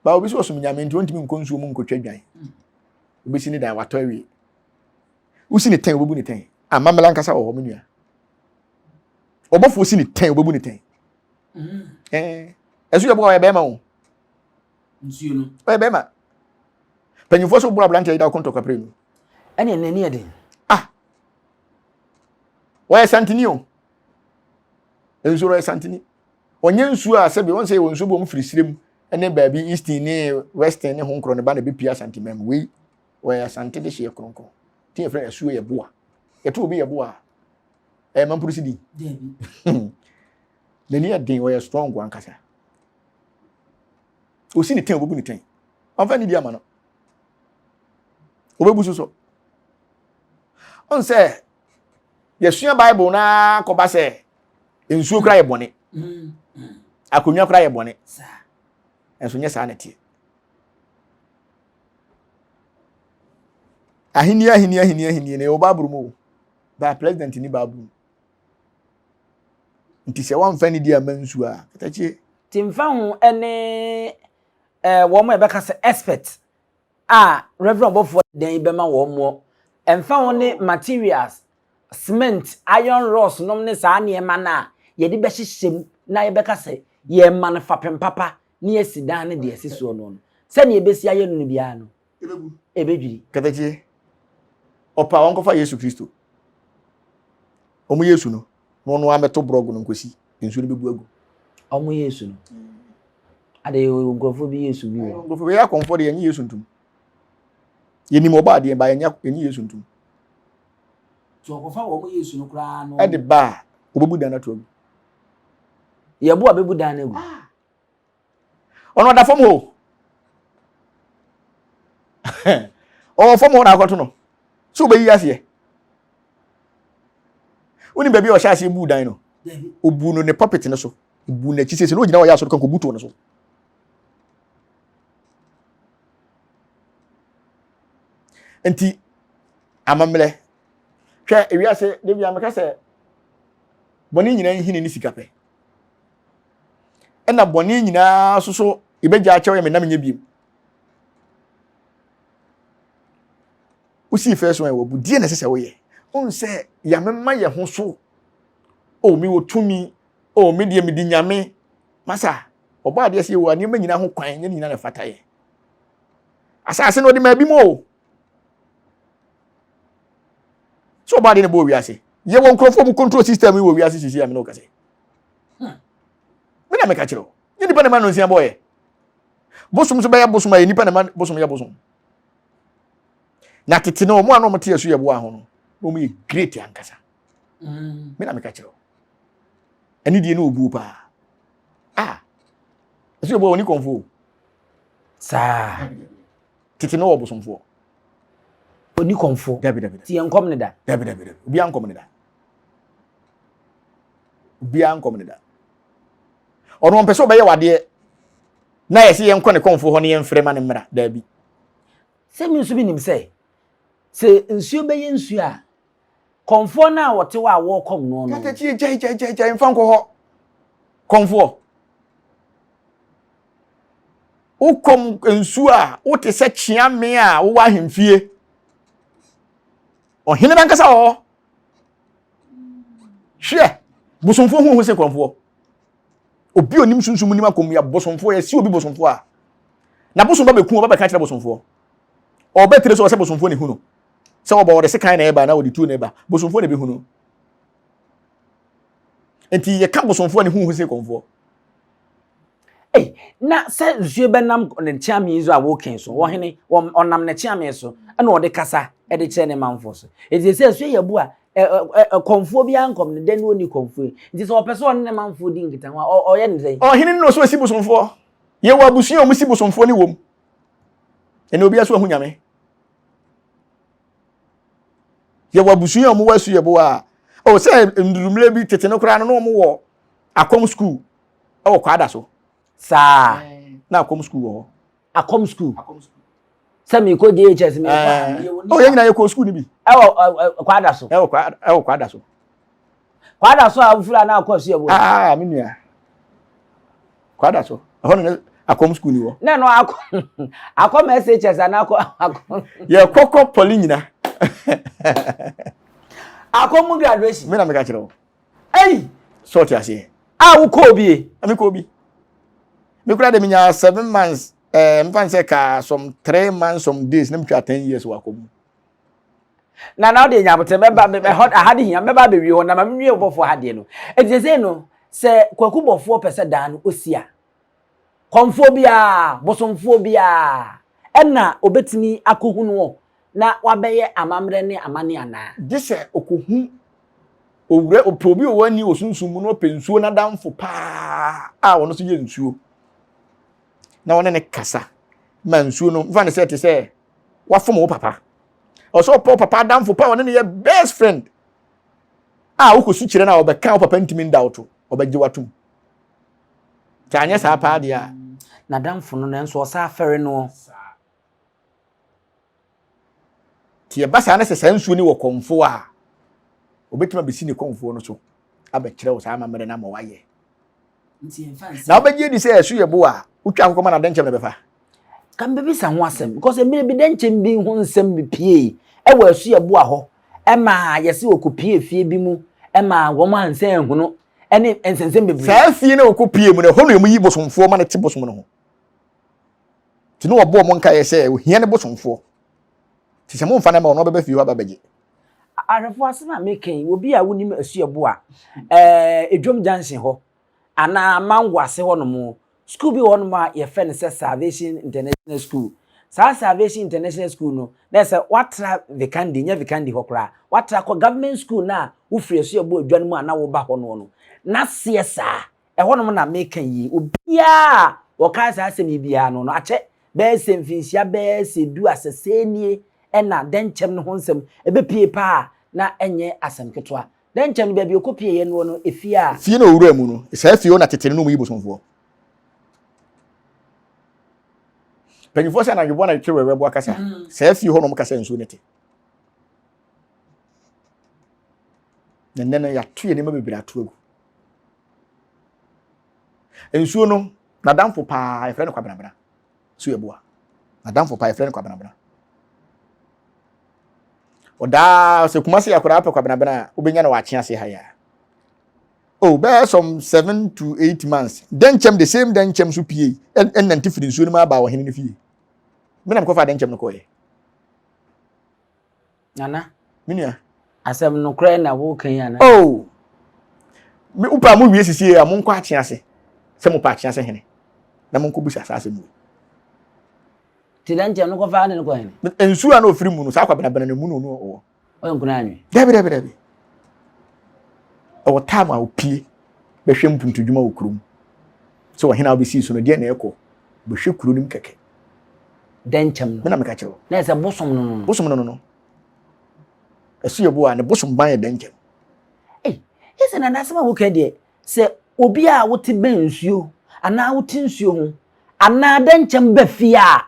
Ba obi sɛ ɔsom nyame nti ɔntumi nkɔ nsuo mu nkɔtwa dwan. Obɛsi ne dan watɔ awie. Wosi ne tɛn wobɛbu ne tɛn. Amammerɛ ankasa wɔ hɔ me nua. Ɔbɔfoɔ si ne tɛn wobɛbu ne tɛn. Ɛɛ ɛso yɛ bɔ ɔyɛ bɛrima o. Nsuo no. Ɔyɛ bɛrima. Panyinfoɔ so boro aberanteɛ yi da ɔkɔ ntɔkwa no. Ɛne n'ani yɛ den. Ah. Ɔyɛ santini o. Nsuo ɔyɛ santini. Ɔnyɛ nsuo a sɛbi wɔn sɛ yɛ nsuo bi wɔn firi sirem ne baabi eastern ne western ne ho nkorɔ ne ba na ebi asante mɛm wei ɔyɛ asante de hyeɛ kronkron. Ti yɛ fɛ asuo yɛ boa. Yɛto obi yɛ boa a ɛyɛ mampuru si di. N'ani yɛ den ɔyɛ strong ankasa. Osi ne tɛn obebu ne tɛn. Ɔmfa ne di ama no. Obebu so so. Ɔn sɛ yɛsua Bible na kɔba sɛ nsuo kora yɛ bɔne. Akonnwa kora yɛ bɔne. Ɛnso nyɛ saa na ɛteɛ. Ahenni ahenni ahenni ahenni na ɛwɔ Bible mu o. Ba president ni Bible mu. Nti sɛ wɔamfa ne di ama nsuo a, katakyie. Nti mfa ho ne eh, wɔn a ɛbɛka sɛ expert a Reverend ɔbɔfoɔ dan yi bɛma wɔn moɔ. Ɛmfa ho ne materials, cement, iron rods nom ne saa nneɛma no a yɛde bɛhyehyɛ mu na yɛbɛka sɛ yɛrema no fapem papa na yɛasi dan no deɛ ɛsi soɔ no no, sɛdeɛ yɛbɛsi ayɛ no no biara no, ɛbɛdwiri. Katakyie, ɔpɛ a wɔnkɔfa Yesu Kristo. Wɔn Yesu no, na ɔno ara mmɛto borɔgo no nkɔsi nsuo no bɛbu agu. Wɔn Yesu no. Ade nkurɔfoɔ bi Yesu bi wɔ. Nkurɔfoɔ bi yɛ akɔmfoɔ de yɛnye Yesu ntom. Yɛnim ɔbɔ adeɛ ba yɛnye Yesu ntom. So ɔkɔfa wɔn Yesu no koraa no. Ɛde ba a, wɔbɛbu dan no ato agu. Yɛbo a bɛbu dan no agu. Ah. Ɔno ɔda fam hɔ. Ɔwɔ fam hɔ na akɔto no. So wobɛyi aseɛ. Wonim baabi a ɔhyɛ aseɛ buu dan no? Ɔbuu no ne pulpit no so. Ɔbuu n'akyi sɛ sɛ na ɔgyina hɔ yɛ asɔre kan kɔbu too no so. Nti amammerɛ hwɛ ewiase de bia meka sɛ bɔne nyinaa nhini ne sika pɛ. Ɛna bɔne nyinaa nso so yɛbɛgya akyɛw yɛ me nam nyɛ biem. Wosii first one wɔ bu deɛ na ɛsɛ sɛ woyɛ. Wohu sɛ yɛamema yɛ ho so. O mewɔ tumi. O me deɛ medi nyame. Masa, ɔbɔ adeɛ sɛ yɛwɔ nneɛma nyinaa ho kwan, nyɛ ne nyinaa na ɛfata yɛ. Asase no ɔde maa bi mu o. Sɛ ɔbɔ adeɛ na ɛbɔ wiase. Yɛwɔ nkurɔfoɔ mu control system yi wɔ wiase sisi a me ne wo kasa yi. Hmm. Me na meka kyerɛ wo. Nyɛ nipa na ɛma no nsia bɔɔyɛ. Bosom nso bɛyɛ bosom a yɛ nipa na ɛma bosom yɛ bosom. Na tete no wɔn a na wɔte asu yɛ boa ho no, na wɔn yɛ great ankasa. Mm. Me na meka kyerɛ wo. Ɛne deɛ ne obuo paa. Ah, asu yɛ boa wɔn ni kɔnfo. Saa. Tete no wɔ bosomfoɔ. Oni kɔnfo. Dabi dabi. Ti yɛn nkɔm ne da. Dabi dabi dabi. Obiara nkɔm ne da. Obiara nkɔm ne da. Ɔno ɔmpɛ sɛ ɔbɛyɛ wadeɛ na yɛsɛ yɛnkɔ ne kɔnfo hɔ ne yɛmfrɛ ma ne mmra. Dabi. Sɛ mi nso mi nim sɛ sɛ nsuo bɛyɛ nsuo a kɔnfoɔ no a wɔte hɔ a wɔrekɔm no no. Katakyie gyae gyae gyae gyae mfa nkɔ hɔ. Kɔnfoɔ. Wokɔm nsuo a wote sɛ kyeame a wowɔ ahemfie. Ɔhene no ankasa wɔ hɔ. Hwɛ, bosomfoɔ hu ho sɛ kɔnfoɔ. Obi onim sunsum nim akɔm ya bosomfoɔ yɛsi obi bosomfoɔ a na bosom ba bɛku ɔba bɛka kyerɛ bosomfoɔ. Ɔbɛ tire so ɔsɛ bosomfoɔ ne hu no. Sɛ ɔbɔ ɔde sekan na ɛba na ɔde tuo na ɛba bosomfoɔ na ɛbɛhu no. Nti yɛka bosomfoɔ ne hu ho sɛ kɔnfoɔ. Ei, na sɛ nsuo bɛnam ne kyeame so a woken so, ɔhene, ɔnam ne kyeame so, ɛna ɔde kasa de kyerɛ ne manfoɔ so. Enti sɛ nsuo yɛ bu a, kɔmfoɔ biara nkɔm no, dɛn na ɔnni kɔmfoɔ yi? Nti sɛ ɔpɛ sɛ ɔne ne manfoɔ di nkitaho a, ɔyɛ ne dɛn? Ɔhene no na ɔsɛ ɔsi bosomfoɔ. Yɛwɔ abusua a wɔsi bosomfoɔ ne wom. Ɛnna obiara so ahu nyame. Yɛwɔ abusua a wɔwɔ asu yɛbo a, ɔ sɛ ndurummerɛ bi tete no koraa no na wɔwɔ akɔm school. ɛwɔ kwada so. Saa. Na akɔm sukuu wɔ hɔ. Akɔm sukuu. Sɛ mekɔ JHS mekɔ a. Oh, yɛn nyinaa yɛkɔ sukuu no bi. Ɛwɔ kwada so. Ɛwɔ kwada ɛwɔ kwada so. Kwada so a wofiri a na akɔ asuabu. Ah, me nua. Kwada so. Ɛhɔ na akɔm sukuu ni wɔ. Na no akɔ akɔm SHS ana akɔ akɔ. Yɛ kɔkɔ pɔli nyina. Akɔm mu graduation. Me na meka kyerɛ wo. Ei. Sɛ ɔte aseɛ. A wokɔ obi. Me kɔ obi. Me kura de menya 7 months mfa nsɛ ka some 3 months some days na metwa 10 years wɔ akɔm mu. Na wode nyabotɛ mɛba ɛhɔ aha de hia mɛba abɛwie hɔ na ma menwie bɔfoɔ ha deɛ no. Ɛnti sɛ no sɛ Kwaku Bɔfoɔ pɛ sɛ daa no ɔsi a, kɔmfoɔ biara, bosomfoɔ biara ɛna ɔbɛtumi akɔhu no na wabɛyɛ amammerɛ ne amanne anaa? Gye sɛ ɔkɔhu owura, ɔpɛ obi a ɔwɔ ani wɔ sunsum mu na ɔpɛ nsuo n'adamfo paa a ɔno nso yɛ nsuo na ɔne ne kasa ma nsuo no mfa ne sɛ te sɛ wafom wo papa, ɔsɛ ɔpɛ wo papa adamfo paa, ɔne ne yɛ best friend a wokɔsu kyerɛ no a ɔbɛka wo papa ntumi nda wo to, ɔbɛgye watom. Sɛ anyɛ saa paa deɛ a N'adamfo no nanso ɔsa afɛre no. Nti ɛba saa na sɛ saa nsuo no wɔ kɔmfoɔ a, obɛtumi abɛsi ne kɔmfoɔ no so abɛkyerɛ wo saa amammerɛ no ama wayɛ. Na wobɛgye adi sɛ ɛso yɛ bo a wotwa akokɔ ma no adɛnkyɛm na bɛfa. Ka mbɛbisa ho asɛm because mmerɛ bi dɛnkyɛm bi ho nsɛm bi pie ɛwɔ Asuaboa hɔ ɛma yɛse wɔkɔpie fie bi mu ɛma wɔn ansa ahunu ɛne nsɛnsɛm bebree. Saa fie no a wɔkɔpie mu no, ɛhɔ na wɔyi bosomfoɔ ma no te bosom no ho. Nti na wɔbɔ wɔn nkaeɛ sɛ ohia ne bosomfoɔ. Nti sɛ momfa no ma ɔno ɔbɛba fie hɔ aba abɛgye. Ahwɛfoɔ, asɛm a meka yi, obi a wonim Asuaboa, ɛɛ Edwom junction hɔ anaa Mango ase hɔnom, school bi wɔ hɔnom a yɛfrɛ no sɛ Salvation International School. Saa Salvation International School no, na sɛ watra Vikandi, nyɛ Vikandi hɔ koraa, watra kɔ government school no a wofiri Asuaboa adwa no mu a na woba hɔ no no, n'aseɛ saa, ɛhɔnom na meka yi, obiara a wɔkae saa asɛm yi biara no no, akyɛ bɛyɛ sɛ mfinhyia bɛyɛ sɛ 10 asɛsɛɛ nie ɛna dɛnkyɛm no ho nsɛm ɛbɛpie paa na ɛnyɛ asɛm ketewa. Dɛnkyɛm no baabi ɔkɔpieeɛ no no efie a. Fie na owura mu no, saa fie hɔ na tete no na wɔyi bosomfoɔ. Mpanyinfoɔ sɛ anadwo bɔ na twere wɛwɛ kasa. Saa fie hɔ na wɔn kasa nsuo no te. Na nnɛ no yɛato yɛn nneɛma bebree ato agu. Nsuo no n'adamfo paa yɛfrɛ no kwabenabena. So yɛ boa. N'adamfo paa yɛfrɛ no kwabenabena. Ɔdaa sɛ Kumasi akwadaa pɛ kwabenabena a wobɛnya no wɔ akye ase ha yi a. Oh, bɛyɛ some 7 to 8 months. Dɛnkyɛm, the same dɛnkyɛm so pie ɛnante firi nsuo no mu aba ɔhene no fie. Me na mekɔfa dɛnkyɛm no kɔɛ. Nana. Me nua. Asɛm nokorɛ na woka yi ana? Oh. Me upa mo wie sisi a monkɔ akye ase. Sɛ mo pa akye ase hene. Na monkɔ busa saa asɛm yi. Ti dɛnkyɛm no kɔfa ne no kɔ hene. Nsuo a na ofiri mu no saa kwabenabena no mu no no ɔwɔ. Ɔyɛ nkuna anwe. Dabi, dabi, dabi. Ɛwɔ time a opie bɛhwɛ mpuntudwuma wɔ kurom. Sɛ ɔhene a wobɛsii so no deɛ na ɛkɔ bɛhwɛ kuro no mu kɛkɛ. Dɛnkyɛm no. Me na meka kyerɛ wo. Na ɛsɛ bosom no no. Bosom no no no. Ɛso yɛ bo a ne bosom ban yɛ dɛnkyɛm. Ei, ɛsɛ na n'asɛm a woka deɛ sɛ obi a wote bɛn nsuo anaa wote nsuo ho anaa dɛnkyɛm ba fie a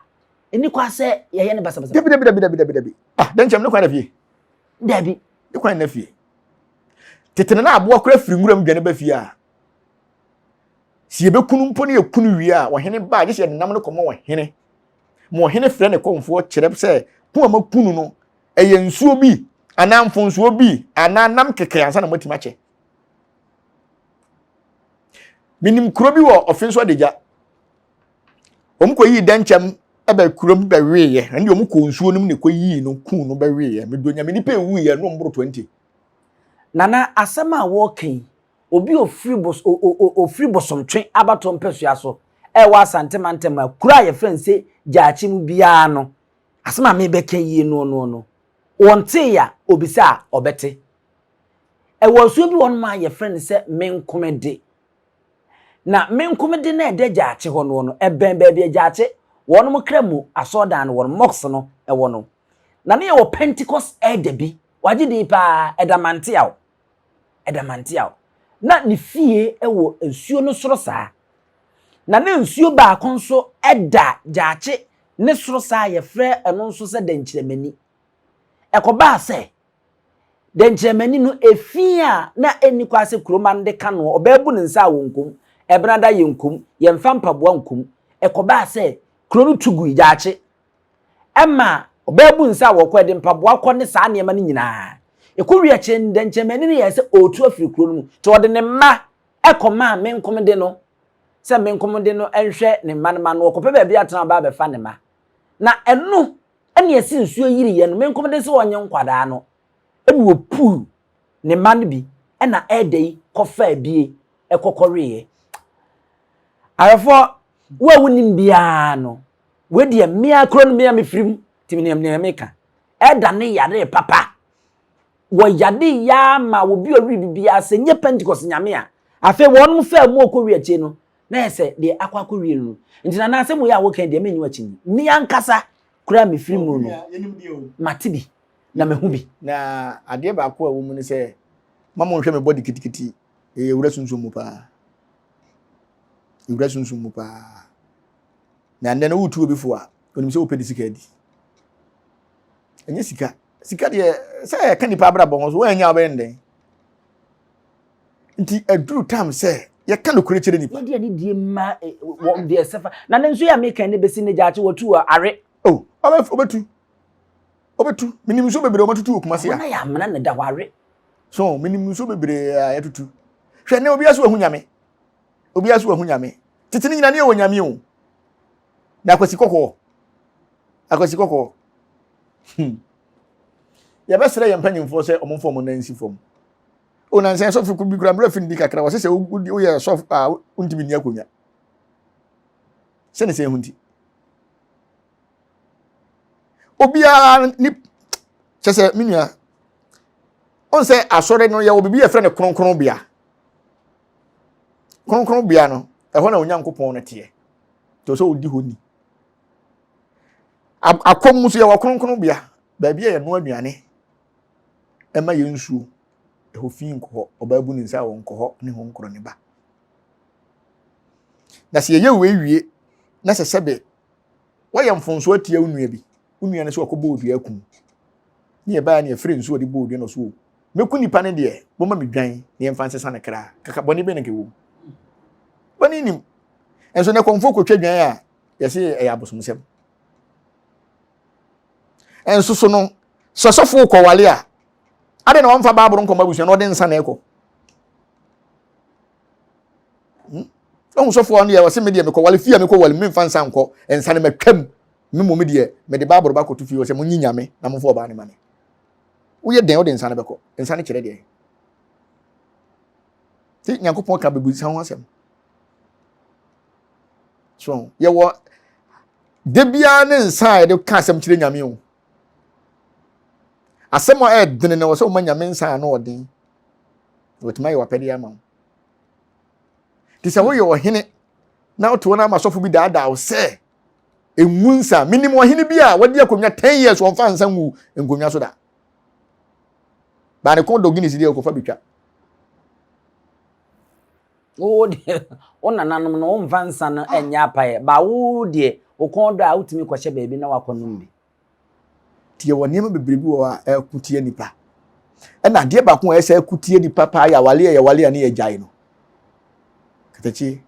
ɛni kwa sɛ yɛyɛ no basabasa. Dabi, dabi, dabi, dabi, dabi, dabi. Ah, dɛnkyɛm ne kwan na fie. Dabi. Ne kwan na fie. Tete no na aboa kora firi nwuram dwane ba fie a si yɛbɛkunu mpo ne yɛkunu wie a ɔhene ba a gye sɛ yɛde nam no kɔma ɔhene ma ɔhene frɛ ne kɔmfoɔ kyerɛ sɛ ko a makunu no ɛyɛ nsuo bi anaa mfonsuo bi anaa nam kɛkɛ ansa na moatumi akyɛ. Menim kuro bi wɔ ɔfe nso adagya, wɔn kɔ yii dɛnkyɛm ɛbɛ kurom bɛweeɛ, ɛne deɛ wɔn kɔ nsuo no mu na ɛkɔ yii no kuu no bɛweeɛ. Medo Nyame nipa ɛwuiɛ no mboro 20. Nana, asɛm a wɔreka yi, obi a ofiri bos o o o ofiri Bosomtwe abatoɔ mpɛsoa so ɛwɔ Asante mantam a kuro a yɛfrɛ no sɛ Gyaakye mu biara no, asɛm a merebɛka yie noɔ noɔ no, wɔntee a, obisa a, ɔbɛte. Ɛwɔ asuo bi wɔ hɔnom a yɛfrɛ no sɛ Menkomede. Na Menkomede no a ɛda Gyaakye hɔ noɔ no, ɛbɛn baabi a Gyaakye wɔnom Kramu asɔredan no wɔ no, mosque no wɔ no. Na ne yɛwɔ Pentecost elder bi, wagye din paa, ɛda Manteaw. Ɛda Manteaw. Na ne fie wɔ nsuo no soro saa. Na ne nsuo baako nso da Gyaakye ne soro saa a yɛfrɛ ɛno nso sɛ Dɛnkyerɛmani. Ɛkɔbaa sɛ, Dɛnkyerɛmani no, efi a na enni kwan sɛ kuroma no de ka noɔ, ɔbaa bu ne nsa a wɔnkom, ɛbenada yɛnkom, yɛmfa mpaboa nkom. Ɛkɔbaa sɛ kuro no tu gui, gyaakye. Ɛma ɔbaa bu nsa a wɔkɔ, ɛde mpaboa kɔ ne saa nneɛma no nyinaa. Ɛkɔwie akyire no, dɛnkyerɛmani no yɛɛ sɛ ɔretu afiri kuro no mu. Nti ɔde ne mma kɔmaa Menkomde no sɛ Menkomde no nhwɛ ne mma no ma no ɔkɔpɛ baabi atena aba abɛfa ne mma. Na ɛno ɛna ɛsi nsuo yiriiɛ no, Menkomde sɛ ɔnyɛ nkwadaa no, ɛna ɔpuu ne mma no bi ɛna ɛda yi kɔfaa bie ɛkɔkɔweeɛ. Ahwɛfoɔ, wo a wonim biara no, wei deɛ mmea kuro no mmea mefiri mu, nti menim nea meka. Ɛda ne yaree papa. Wɔyade yaa ma obi a ɔwere biribiara sɛ nyɛ Pentecost nyame a, afei wɔnom faa mu ɔkɔwie akyire no, na yɛ sɛ deɛ akɔ akɔwie no no. Nti nana asɛm wei a woka deɛ menyi w'akyi nyi. Me ankasa koraa mefiri mu no, mate bi na mahu bi. Na adeɛ baako a ɛwɔ mu ne sɛ, ma monhwɛ me bɔde kitikiti, ɛyɛ wura sunsum mu paa. Ewura sunsum mu paa. Na nnɛ no wotu obi fo a, onim sɛ wopɛ ne sika adi. Ɛnyɛ sika. Sika deɛ sɛ ɛka nipa abrabɔ ho so woannya wobɛyɛ no dɛn? Nti aduru tam sɛ yɛka nokorɛ kyerɛ nipa. Yɛde anidie ma eh, wɔn deɛ ɛsɛ fa. Na ne nso yɛ a meka ne bɛsi ne gyaakye wɔtu wɔ awe. Oh, ɔbɛtu. Ɔbɛtu. Menim nsuo bebree a wɔatutu wɔ Kumasi a. Wɔn ayɛ amena na da hɔ awe. So menim nsuo bebree a yɛatutu. Hwɛ ne obiara so wahu nyame. Obiara so wahu nyame. Tete no nyina ne yɛwɔ nyame o. Na akwasi kɔkɔɔ. Akwasi kɔkɔɔ. Hmm. Yɛbɛsrɛ yɛn mpanyimfoɔ sɛ wɔmfa wɔn nan nsi fam. O nansa sɔfo bi kura mmerɛ fi ne di kakra wɔsɛ sɛ woyɛ sɔfo a wontumi nni akonnwa. Sɛ ne sɛ ɛho nti. Obiara ni kyɛ sɛ me nua ɔn sɛ asɔre no yɛwɔ biribi yɛfrɛ no kronkronbea. Kronkronbea no ɛhɔ na Onyankopɔn no teɛ. Nti sɛ ɔdi hɔ ni. Akɔm mu nso yɛwɔ kronkronbea, baabi a yɛnoa aduane ɛma yɛn nsuo, ɛhɔ fi nkɔ hɔ, ɔbaa bu ne nsa a wɔnkɔ hɔ ne ho nkorɔ ne ba. Na sɛ yɛyɛ wei wie na sɛ sɛbe wɔyɛ mfonso atia wo nua bi, wo nua no sɛ ɔkɔbɔ odua akum ne yɛbaa ne yɛfrɛ nsuo ɔde bɔ odua no so o, mɛku nipa no deɛ, momma me dwan na yɛmfa nsesa ne kra. Kaka bɔne bɛn na nka ɛwɔ mu? Bɔne nim. Nso ne kɔmfoɔ kɔtwa dwan a, yɛse ɛyɛ abosomsɛm. Nso so no, sɛ sɔfo kɔwale a, adɛn na wɔmfa baaboro nkɔma abusua na ɔde nsa na ɛkɔ? Hmm? Ɔhu sɔfo ɔno deɛ ɔse me deɛ mekɔwale fie a mekɔwale memfa nsa nkɔ, nsa no matwam. Me mmom deɛ mede baaboro ba kɔto fie hɔ sɛ monyi nyame na momfa ɔbaa no ma me. Woyɛ dɛn wode nsa no bɛkɔ? Nsa no kyerɛ deɛ. Nti Nyankopɔn ka bɛbusa ho asɛm. So yɛwɔ da biara ne nsa a yɛde ka asɛm kyerɛ Nyame o. Asɛm a ɛdene no wɔ sɛ woma Nyame nsa ano ɔden. Wɔtumi ayɛ wapɛdeɛ ama wo. Nti sɛ woyɛ ɔhene na wote hɔ no ama sɔfo bi daadaa wo sɛ ngu nsa. Menim ɔhene bi a wadi akonnwa 10 years wɔmfa nsa ngu nkonnwa so da. Baa ne kɔn dɔ Guinness deɛ ɔkɔfa bitwa. Wo deɛ wo nananom no womfa nsa no nyɛ apaeɛ ba wo deɛ wo kɔn dɔ a wotumi kɔhyɛ baabi na wakɔnom bi. Nti yɛwɔ nneɛma bebree bi wɔ hɔ a ɛko tia nipa. Ɛna adeɛ baako a ɛsɛ ɛko tia nipa paa yɛ awale a yɛwale a ne yɛgyae no. Katakyi.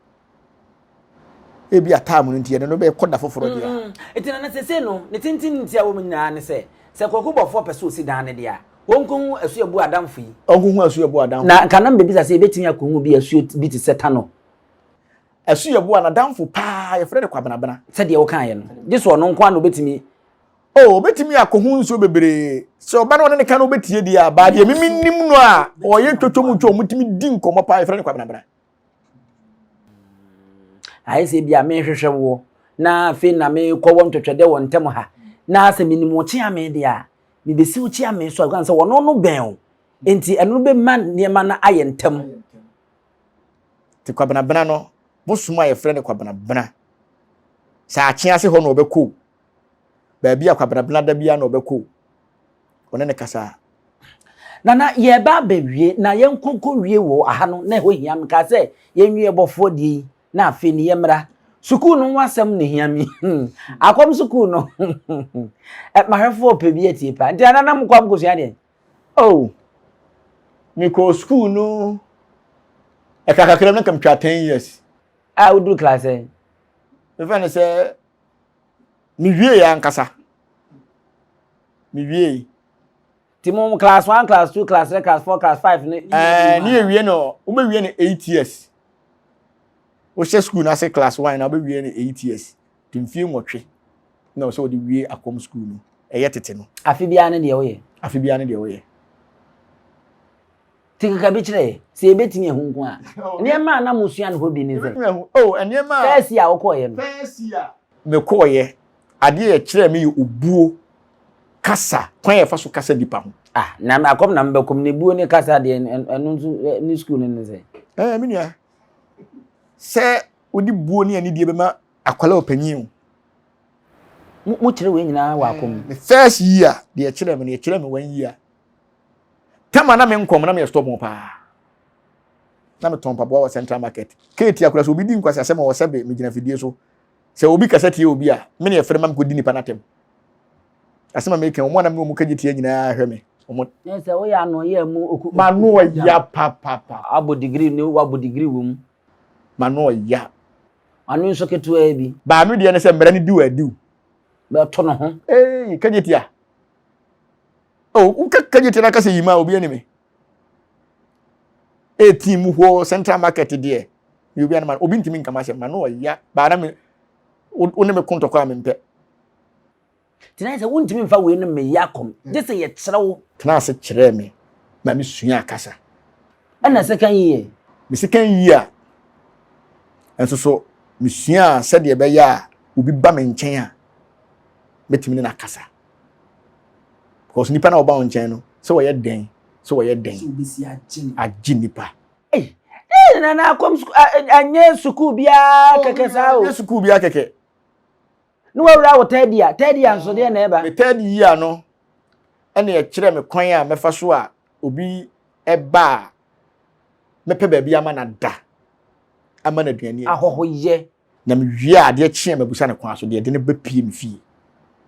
Ebi a time no nti yɛde no bɛkɔ da foforɔ deɛ. Mm, nti na sese no ne tenten nti a wɔn nyinaa ne sɛ sɛ Kwaku Bɔfoɔ pɛ sɛ ɔsi dan no deɛ a wɔnkɔhu Asuabu adamfo yi. Ɔnkɔhu Asuabu adamfo. Na nka na mbɛbisa sɛ yɛbɛtumi akɔhu bi asuo bi te sɛ Tano. Asuabu a n'adamfo paa yɛfrɛ no Kwabenabena. Sɛdeɛ wokaeɛ no, gye sɛ ɔno nko ara na ɔbɛtumi. Oh, obetumi akɔhu nsuo bebree. Sɛ ɔba na ɔne ne ka no obetie deɛ a, baa deɛ mimi nim no a ɔyɛ twotwo mu twɛ ɔmotumi di nkɔmmɔ paa yɛfrɛ no Kwabenabena. Ayɛ sɛ bi a mehwehwɛ woɔ na afei na mekɔwɔ ntwɛtwɛdɛ wɔ ntɛm ha na sɛ menim wo kyeame deɛ a mebɛsi wo kyeame so a ɛsiane sɛ wɔno no bɛn wo nti ɛno no bɛma nneɛma no ayɛ ntɛm. Nti Kwabenabena no, bosom a yɛfrɛ no Kwabenabena, sɛ akye ase hɔ na ɔbɛkɔ o, baabi a Kwabenabena da biara na ɔbɛkɔ o, ɔne ne kasa a. Nana, yɛreba abɛwie na yɛnkɔnkɔ wie wɔ aha no na ɛhɔ hia mekaa sɛ yɛnwie bɔfoɔ deɛ yi na afei ne yɛmmra sukuu no ho asɛm na hia me akɔm sukuu no mahwɛfoɔ pɛ bi atie paa nti nana na mokɔ a mokɔsua deɛ oh. Mekɔɔ sukuu no ɛka kakra no nka metwa 10 years. A woduru class sɛn? Mefa no sɛ mewie ankasa. Mewie. Ti mo class 1, class 2, class 3, class 4, class 5 ne. Ɛɛ ne yɛwie no wobɛwie no 8 years. Wohyɛ sukuu no ase class 1 na wobɛwie no 8 years. Nti mfie 8 na ɔsɛ wɔde wie akɔm sukuu no. Ɛyɛ tete no. Afe biara ne deɛ woyɛ. Afe biara ne deɛ woyɛ. Ti keka bi kyerɛ yɛ sɛ yɛbɛtumi ahu nko a. Nneɛma a na mosua no hɔ bi ne sɛ. Oh, nneɛma a. First year a wokɔɔyɛ no. First year. Mekɔɔyɛ, adeɛ yɛ kyerɛ me yɛ obuo, kasa, kwan yɛfa so kasa nipa ho. Ah, na akɔm na mbɛkɔm na ebuo ne kasa deɛ ɛno nso ne sukuu no ne sɛ. Ɛɛ me nua, sɛ wode buo ne anidie bɛma akwadaa ɔpanyin o. Mo mo kyerɛ wei nyinaa wɔ akɔm. Me first year deɛ kyerɛ me no yɛkyerɛ me one year. Tama na me nkɔm na meyɛ stubborn paa. Na metɔn mpaboa wɔ central market. Keeti akora sɛ obi di nkwasi asɛm a wɔ sɛbe megyina fidie so. Sɛ obi kasa tie obi a, me ne yɛfrɛ ma mekɔdi nipa no atɛm. Asɛm a meka wɔn a na me ne wɔn kagye tie nyinaa hwɛ me. Wɔn. Ne sɛ woyɛ ano yɛ mu oku. Mano ɔya papapa. Abɔ degree ne wabɔ degree wɔ mu. Mano ɔya. Ano nso ketewaa bi. Baano deɛ ne sɛ mmara no di wɔ adiw. Bɛto ne ho. Ee, kagye tia. Oh, woka kagye tia na kasa yi ma obi anim. 18 mu hɔ central market deɛ. Mi obi anam obi ntumi nka m'asɛm ma no ɔya. Baana me wo ne me ko ntɔkwa a mempɛ. Tena sɛ wontumi mfa wei no mmɛyi akɔm gye sɛ yɛkyerɛ wo. Tena ase kyerɛɛ me ma mesuaa kasa. Ɛna second year. Me second year nso so mesuaa sɛdeɛ ɛbɛyɛ a obi ba me nkyɛn a mɛtumi ne no akasa. Because nipa na ɔba wo nkyɛn no sɛ wɔyɛ dɛn sɛ wɔyɛ dɛn agye nipa. Ei, nana akɔm anyɛ sukuu biara kɛkɛ saa o. Anyɛ sukuu biara kɛkɛ. Ne wawura wo third year, third year nso deɛ na ɛba. Me third year no ɛna ɛkyerɛ me kwan a mɛfa so a obi ɛba a mɛpɛ baabi ama no ada ama no aduane. Ahɔhoyɛ. Na mewie a adeɛ kye a mabusa no kwan so deɛ ɛde no bɛpie me fie.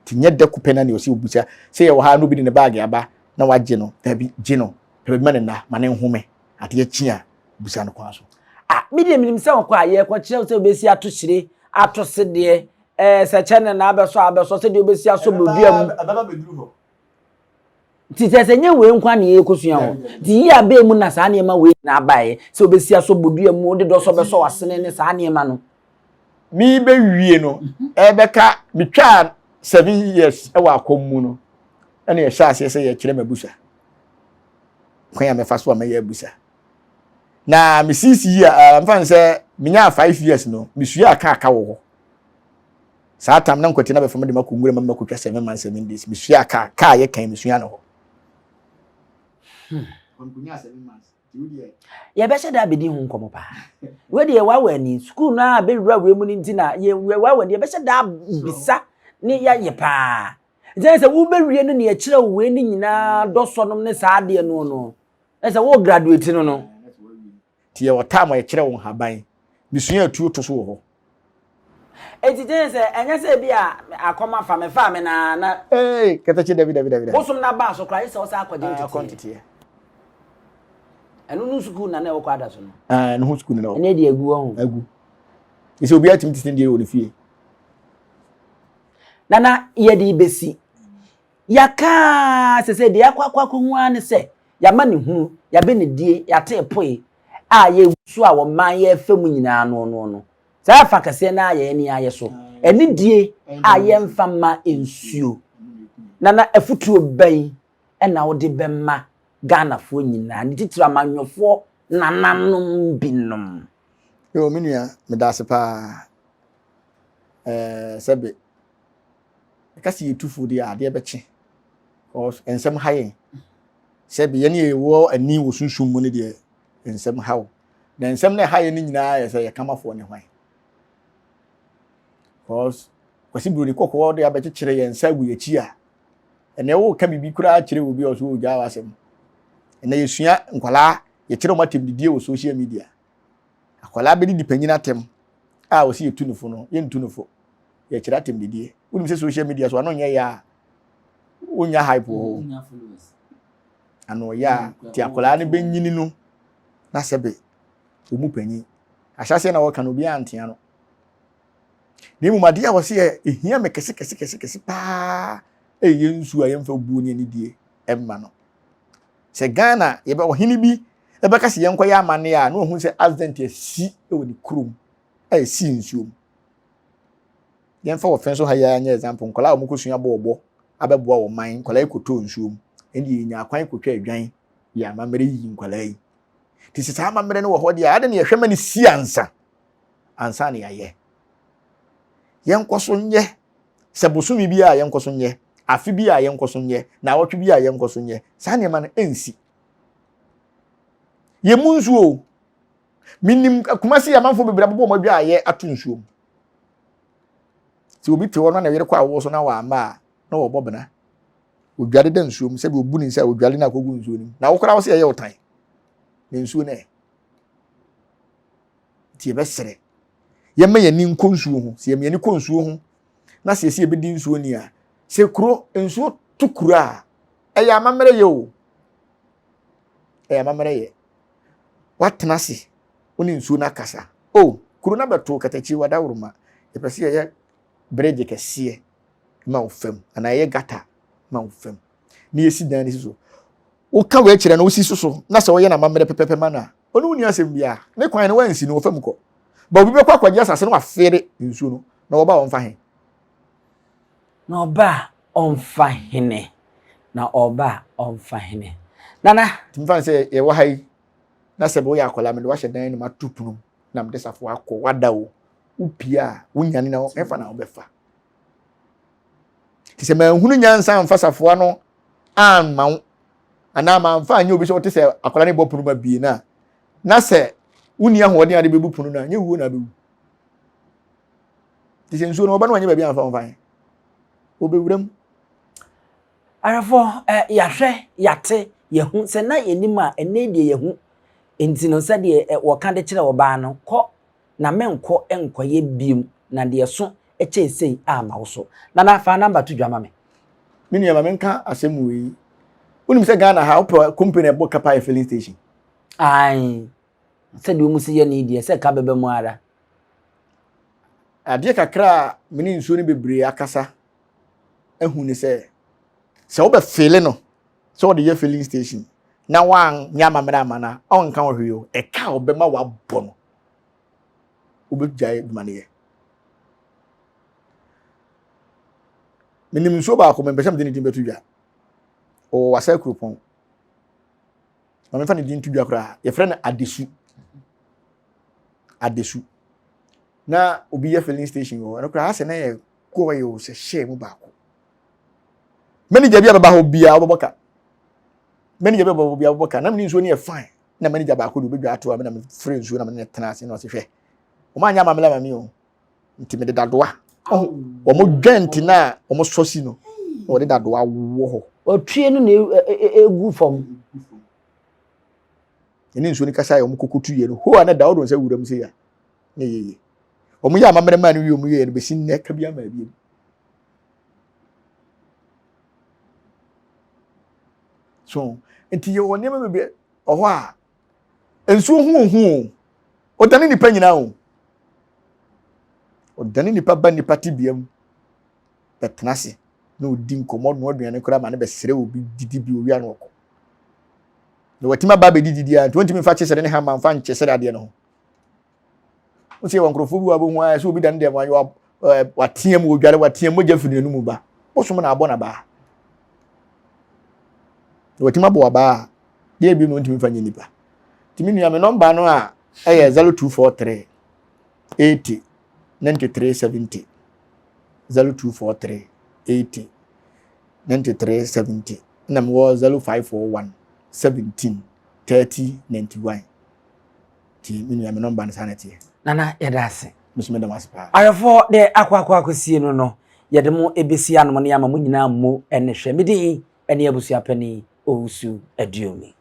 Nti nyɛ da kupɛ na nea ɔsɛ obusa sɛ yɛwɔ ha na obi de ne baage aba na wagye no dabi gye no pɛ baabi ma ne nna ma ne nhome adeɛ kye a busa no kwan so. Ah, me deɛ menim sɛ wokɔ a yɛkɔkyerɛ wo sɛ wobɛsi ato hyire, ato sedeɛ, ɛɛ sɛ kyɛ ne na abɛsɔ a abɛsɔ sɛdeɛ wobɛsi asɔ bodua mu. Ɛbɛba bɛduru hɔ. Nti kyerɛ sɛ nyɛ wei nko na yɛkɔsua hɔ. Nti yi abɛɛ mu na saa nneɛma wei nyinaa baeɛ sɛ wobɛsi asɔ bodua mu, wode dɔsɔ bɛsɔ w'asene ne saa nneɛma no. Mebɛwie no, ɛbɛka metwaa 7 years wɔ akɔm mu no, ɛna yɛhyɛ aseɛ sɛ yɛkyerɛ m'abusa. Kwan a mɛfa so a mɛyɛ abusa. Na mesisi yi a mfa no sɛ menyaa 5 years no, mesua aka aka wɔ hɔ. Saa tam na nkwati na bɛfa me de makɔ nwura mu makɔtwa 7 months 7 days. Mesua kaa kaa yɛ kan mesua no hɔ. Yɛbɛhyɛ da abɛdi ho nkɔmmɔ paa. Wei deɛ wawa ani sukuu no a bɛwura wei mu no nti na yɛwawa ani yɛbɛhyɛ da bisa ne yɛayɛ paa. Nti sɛ wobɛwie no ne yɛkyerɛ wo wei no nyinaa dɔsɔnom ne saa adeɛ no no ɛsɛ wo graduate no no. Nti yɛwɔ time a yɛkyerɛ wo nhaban. Mesua atuo to so wɔ hɔ. Eti kyerɛ sɛ ɛnyɛ sɛ bi a akɔm afa me fa me na na. Ee kɛtɛkye dabi dabi dabi. Bosom na baa so koraa sɛ ɔsɛ akɔgye nteteɛ. Akɔ nteteɛ. Ɛno no sukuu na na ɛwɔ kɔ ada so no. Ɛɛ no ho sukuu na ɛwɔ. Ɛnɛ deɛ agu ɔho. Agu. Ɛsɛ obiara tumi tete deɛ wɔ ne fie. Nana yɛde besi yɛaka sɛ sɛ deɛ akɔ akɔ akɔhu ara ne sɛ yɛama ne hunu yɛabɛ ne die yɛate poe a yɛgu so a wɔman yɛfa mu nyinaa no no no saa afa kɛseɛ no a yɛn ani ayɛ so ɛne die a yɛmfa ma nsuo nana afutuo bɛn ɛna wode bɛma Ghanafoɔ nyinaa ne titiri amanyɔfoɔ nananom binom. Yo, me nua, meda ase paa. Ɛɛ sɛbe ɛka sɛ yɛtu fo deɛ adeɛ bɛkye. Because nsɛm ha yɛn. Sɛbe yɛn yɛwɔ ani wɔ sunsum mu no deɛ nsɛm ha wo. Na nsɛm no ɛha yɛn no nyinaa yɛ sɛ yɛ kamafoɔ ne hwan. Because Kwasi Buroni kɔkɔɔ de abɛkyekyere yɛn nsa agu yɛn akyi a, ɛnɛ woka biribi koraa kyerɛ obi a ɔso ɔgyaa w'asɛm. Ɛnɛ yɛsua nkwadaa, yɛkyerɛ wɔn atɛmdidie wɔ social media. Akwadaa bɛdidi panyin atɛm a ɔsi yɛtu no fo no, yɛntu no fo. Yɛkyerɛ atɛmdidie. Wonim sɛ social media so ano nyɛ yɛ a, wonya hype wɔ hɔ. Ano ɔyɛ a, nti akwadaa no bɛnyini no na sɛbe wɔn mu panyin. Ahyɛaseɛ na wɔka no obiara antea no. Na mmom adeɛ a wɔse yɛ ɛhia me kɛse kɛse kɛse kɛse paa ɛyɛ nsuo a yɛmfa buo ne anidie ɛmma no. Sɛ Ghana yɛbɛ ɔhene bi ɛbɛka sɛ yɛnkɔyɛ amanneɛ a na ɔhu sɛ accident asi wɔ ne kurom a ɛsii nsuo mu. Yɛmfa wɔ fɛn so ha yi ara nyɛ example, nkwadaa a wɔkɔsua bɔɔlbɔ abɛboa wɔn man, nkwadaa yi kɔtɔɔ nsuo mu, ɛnde yɛnya akwan kɔtwa adwan yɛ amammerɛ yiyi nkwadaa yi. Nti sɛ saa amammerɛ no wɔ hɔ deɛ a, adɛn na yɛhwɛ ma no si ansa ansa na yɛayɛ? Yɛnkɔ so nyɛ sɛ bosome bi a yɛnkɔ so nyɛ, afe bi a yɛnkɔ so nyɛ, naawɔtwe bi a yɛnkɔ so nyɛ. Saa nneɛma no ɛnsi. Yɛmu nsuo o. Menim Kumasi amanfoɔ bebree abobɔ wɔn adwa ayɛ ato nsuo mu. Sɛ obi te hɔ na ne yere kɔ awoɔ so na wamma a, na wɔbɔ bena. Odware da nsuo mu sɛbi obu ne nsa odware na akɔgu nsuo no mu. Na wo koraa wo sɛ ɛyɛ wo tan. Na nsuo no ɛ. Nti yɛbɛsrɛ. Yɛmma yɛn ani nkɔ nsuo ho. Sɛ yɛn ani kɔ nsuo ho na sɛ yɛsɛ yɛbɛdi nsuo ni a, sɛ kuro nsuo to kuro a, ɛyɛ amammerɛ yɛ o. Ɛyɛ amammerɛ yɛ. Watena ase, wo ne nsuo no akasa. O, kuro no abɛto katakyi wadaworoma. Yɛpɛ sɛ yɛyɛ bregye kɛseɛ ma wo fam anaa yɛyɛ gata ma wo fam na yɛsi dan no si so. Woka wei kyerɛ no wosi so so na sɛ woyɛ no amammerɛ pɛpɛpɛ ma no a, ɔne wo ni asɛm biara. Ne kwan no wansi no wɔ fam kɔ. Ba obi bɛkɔ akɔgye asase no wafeere nsuo no na wɔba a ɔmfa he. Na ɔba a ɔmfa hene. Na ɔba a ɔmfa hene. Nana. Nti mfa no sɛ yɛwɔ ha yi na sɛ woyɛ akwadaa mede wahyɛ dan no mu ato pono mu na mede safoa akɔ wada o wopie a wonyane na ɛfa na wobɛfa. Nti sɛ manhunu nyansa amfa safoa no amma wo anaa mamfa anyɛ obi sɛ wote sɛ akwadaa no bɔ pono mu abie no a na sɛ wonni ahoɔden a de bɛbu pono no a nyɛ wuo na abɛwu. Nti sɛ nsuo no wɔba no wanyɛ baabi amfa wɔmfa he wɔbɛwura mu. Ahwɛfoɔ, eh, yɛahwɛ, yɛate, yɛhu, sɛ na yɛnim a, ɛnnɛ yi deɛ yɛahu. Enti no, sɛdeɛ eh, wɔka de kyerɛ ɔbaa no, kɔ na menkɔ nkɔyɛ biom, na deɛ ɛso kyɛn sei amma wo so. Nana, fa number to dwa ma me. Me nua ma menka asɛm wei. Wonim sɛ Ghana ha wopɛ company a ɛbɔ ka paa yɛ filling station. Ae, sɛdeɛ wɔn si yɛ no yi deɛ, sɛ ka bɛba mu ara. Adeɛ kakra a me ne nsuo no bebree akasa ahu ne sɛ, sɛ wobɛfeele no sɛ wɔde yɛ filling station na woanyɛ amammerɛ ama no a, ɔnka wo hwee o. Ɛka a ɔbɛma wabɔ no, wobɛgyae adwuma no yɛ. Menim nsuo baako, mempɛ sɛ mede ne din bɛto dwa. Ɔwɔ Wasa Kuropɔn. Ma memfa ne din to dwa koraa. Yɛfrɛ no Adesu. Adesu. Na obi yɛ filling station wɔ hɔ. Ɛno koraa asɛ na yɛ kɔɔ o sɛ hyɛɛ mu baako. Manager bi a bɛba hɔ biara wobɛbɔ ka. Manager bi a bɛba hɔ biara wobɛbɔ ka. Na mene nsuo no yɛ fine. Na manager baako de obɛdwa ato a me na mefrɛ nsuo na mene no tena ase na ɔse hwɛ. Wɔn anyɛ amammerɛ ama me o. Nti mede dadoa. Wɔn dwɛnti no a wɔn sɔ si no na wɔde dadoa wɔ hɔ. Wɔtue no na egu fam. Ɛne nsuo no kasa yɛ wɔn koko tu yɛ no. Hoo a na da wɔde wɔn nsa wura mu sɛ ya. Na ɛyɛ yie. Wɔn yɛ amammerɛ maa no wie wɔn yɛ no bɛsi nnɛ ka bi ama abiem. So nti yɛwɔ nneɛma bebree wɔ hɔ a nsuo ho ohu o ɔdane nipa nyinaa o ɔdane nipa ba nipa tebea mu bɛtena ase na ɔdi nkɔmmɔ noa aduane koraa ma no bɛsrɛ obi didi bi owia no ɔkɔ na watumi aba abɛdi didi a nti wɔntumi mfa kyesere ne hama mfa nkyesere adeɛ no ho Wosi yɛwɔ nkurɔfoɔ bi wɔ abɛhu ara sɛ obi da ne deɛ wɔayɛ wateam wɔdware wateam mogya firi n'anum ba. Bosom na abɔ n'abaa. Na watumi abɔ abaa a deɛ bi na ɔntumi mfa nyɛ nipa. Nti me nua me nɔmba no a ɛyɛ 0243 80 93 70 0243 80 93 70 na mewɔ 0541 17 30 91. Nti me nua me nɔmba no saa na ɛteɛ. Nana yɛda ase. Me nso meda mo ase paa. Ahwɛfoɔ deɛ akɔ akɔ akɔsie no no yɛde mo ɛbɛsi anom ne ama mo nyinaa mmo ne hwɛ. Me din ne Abusuapanin Owusu Aduomi.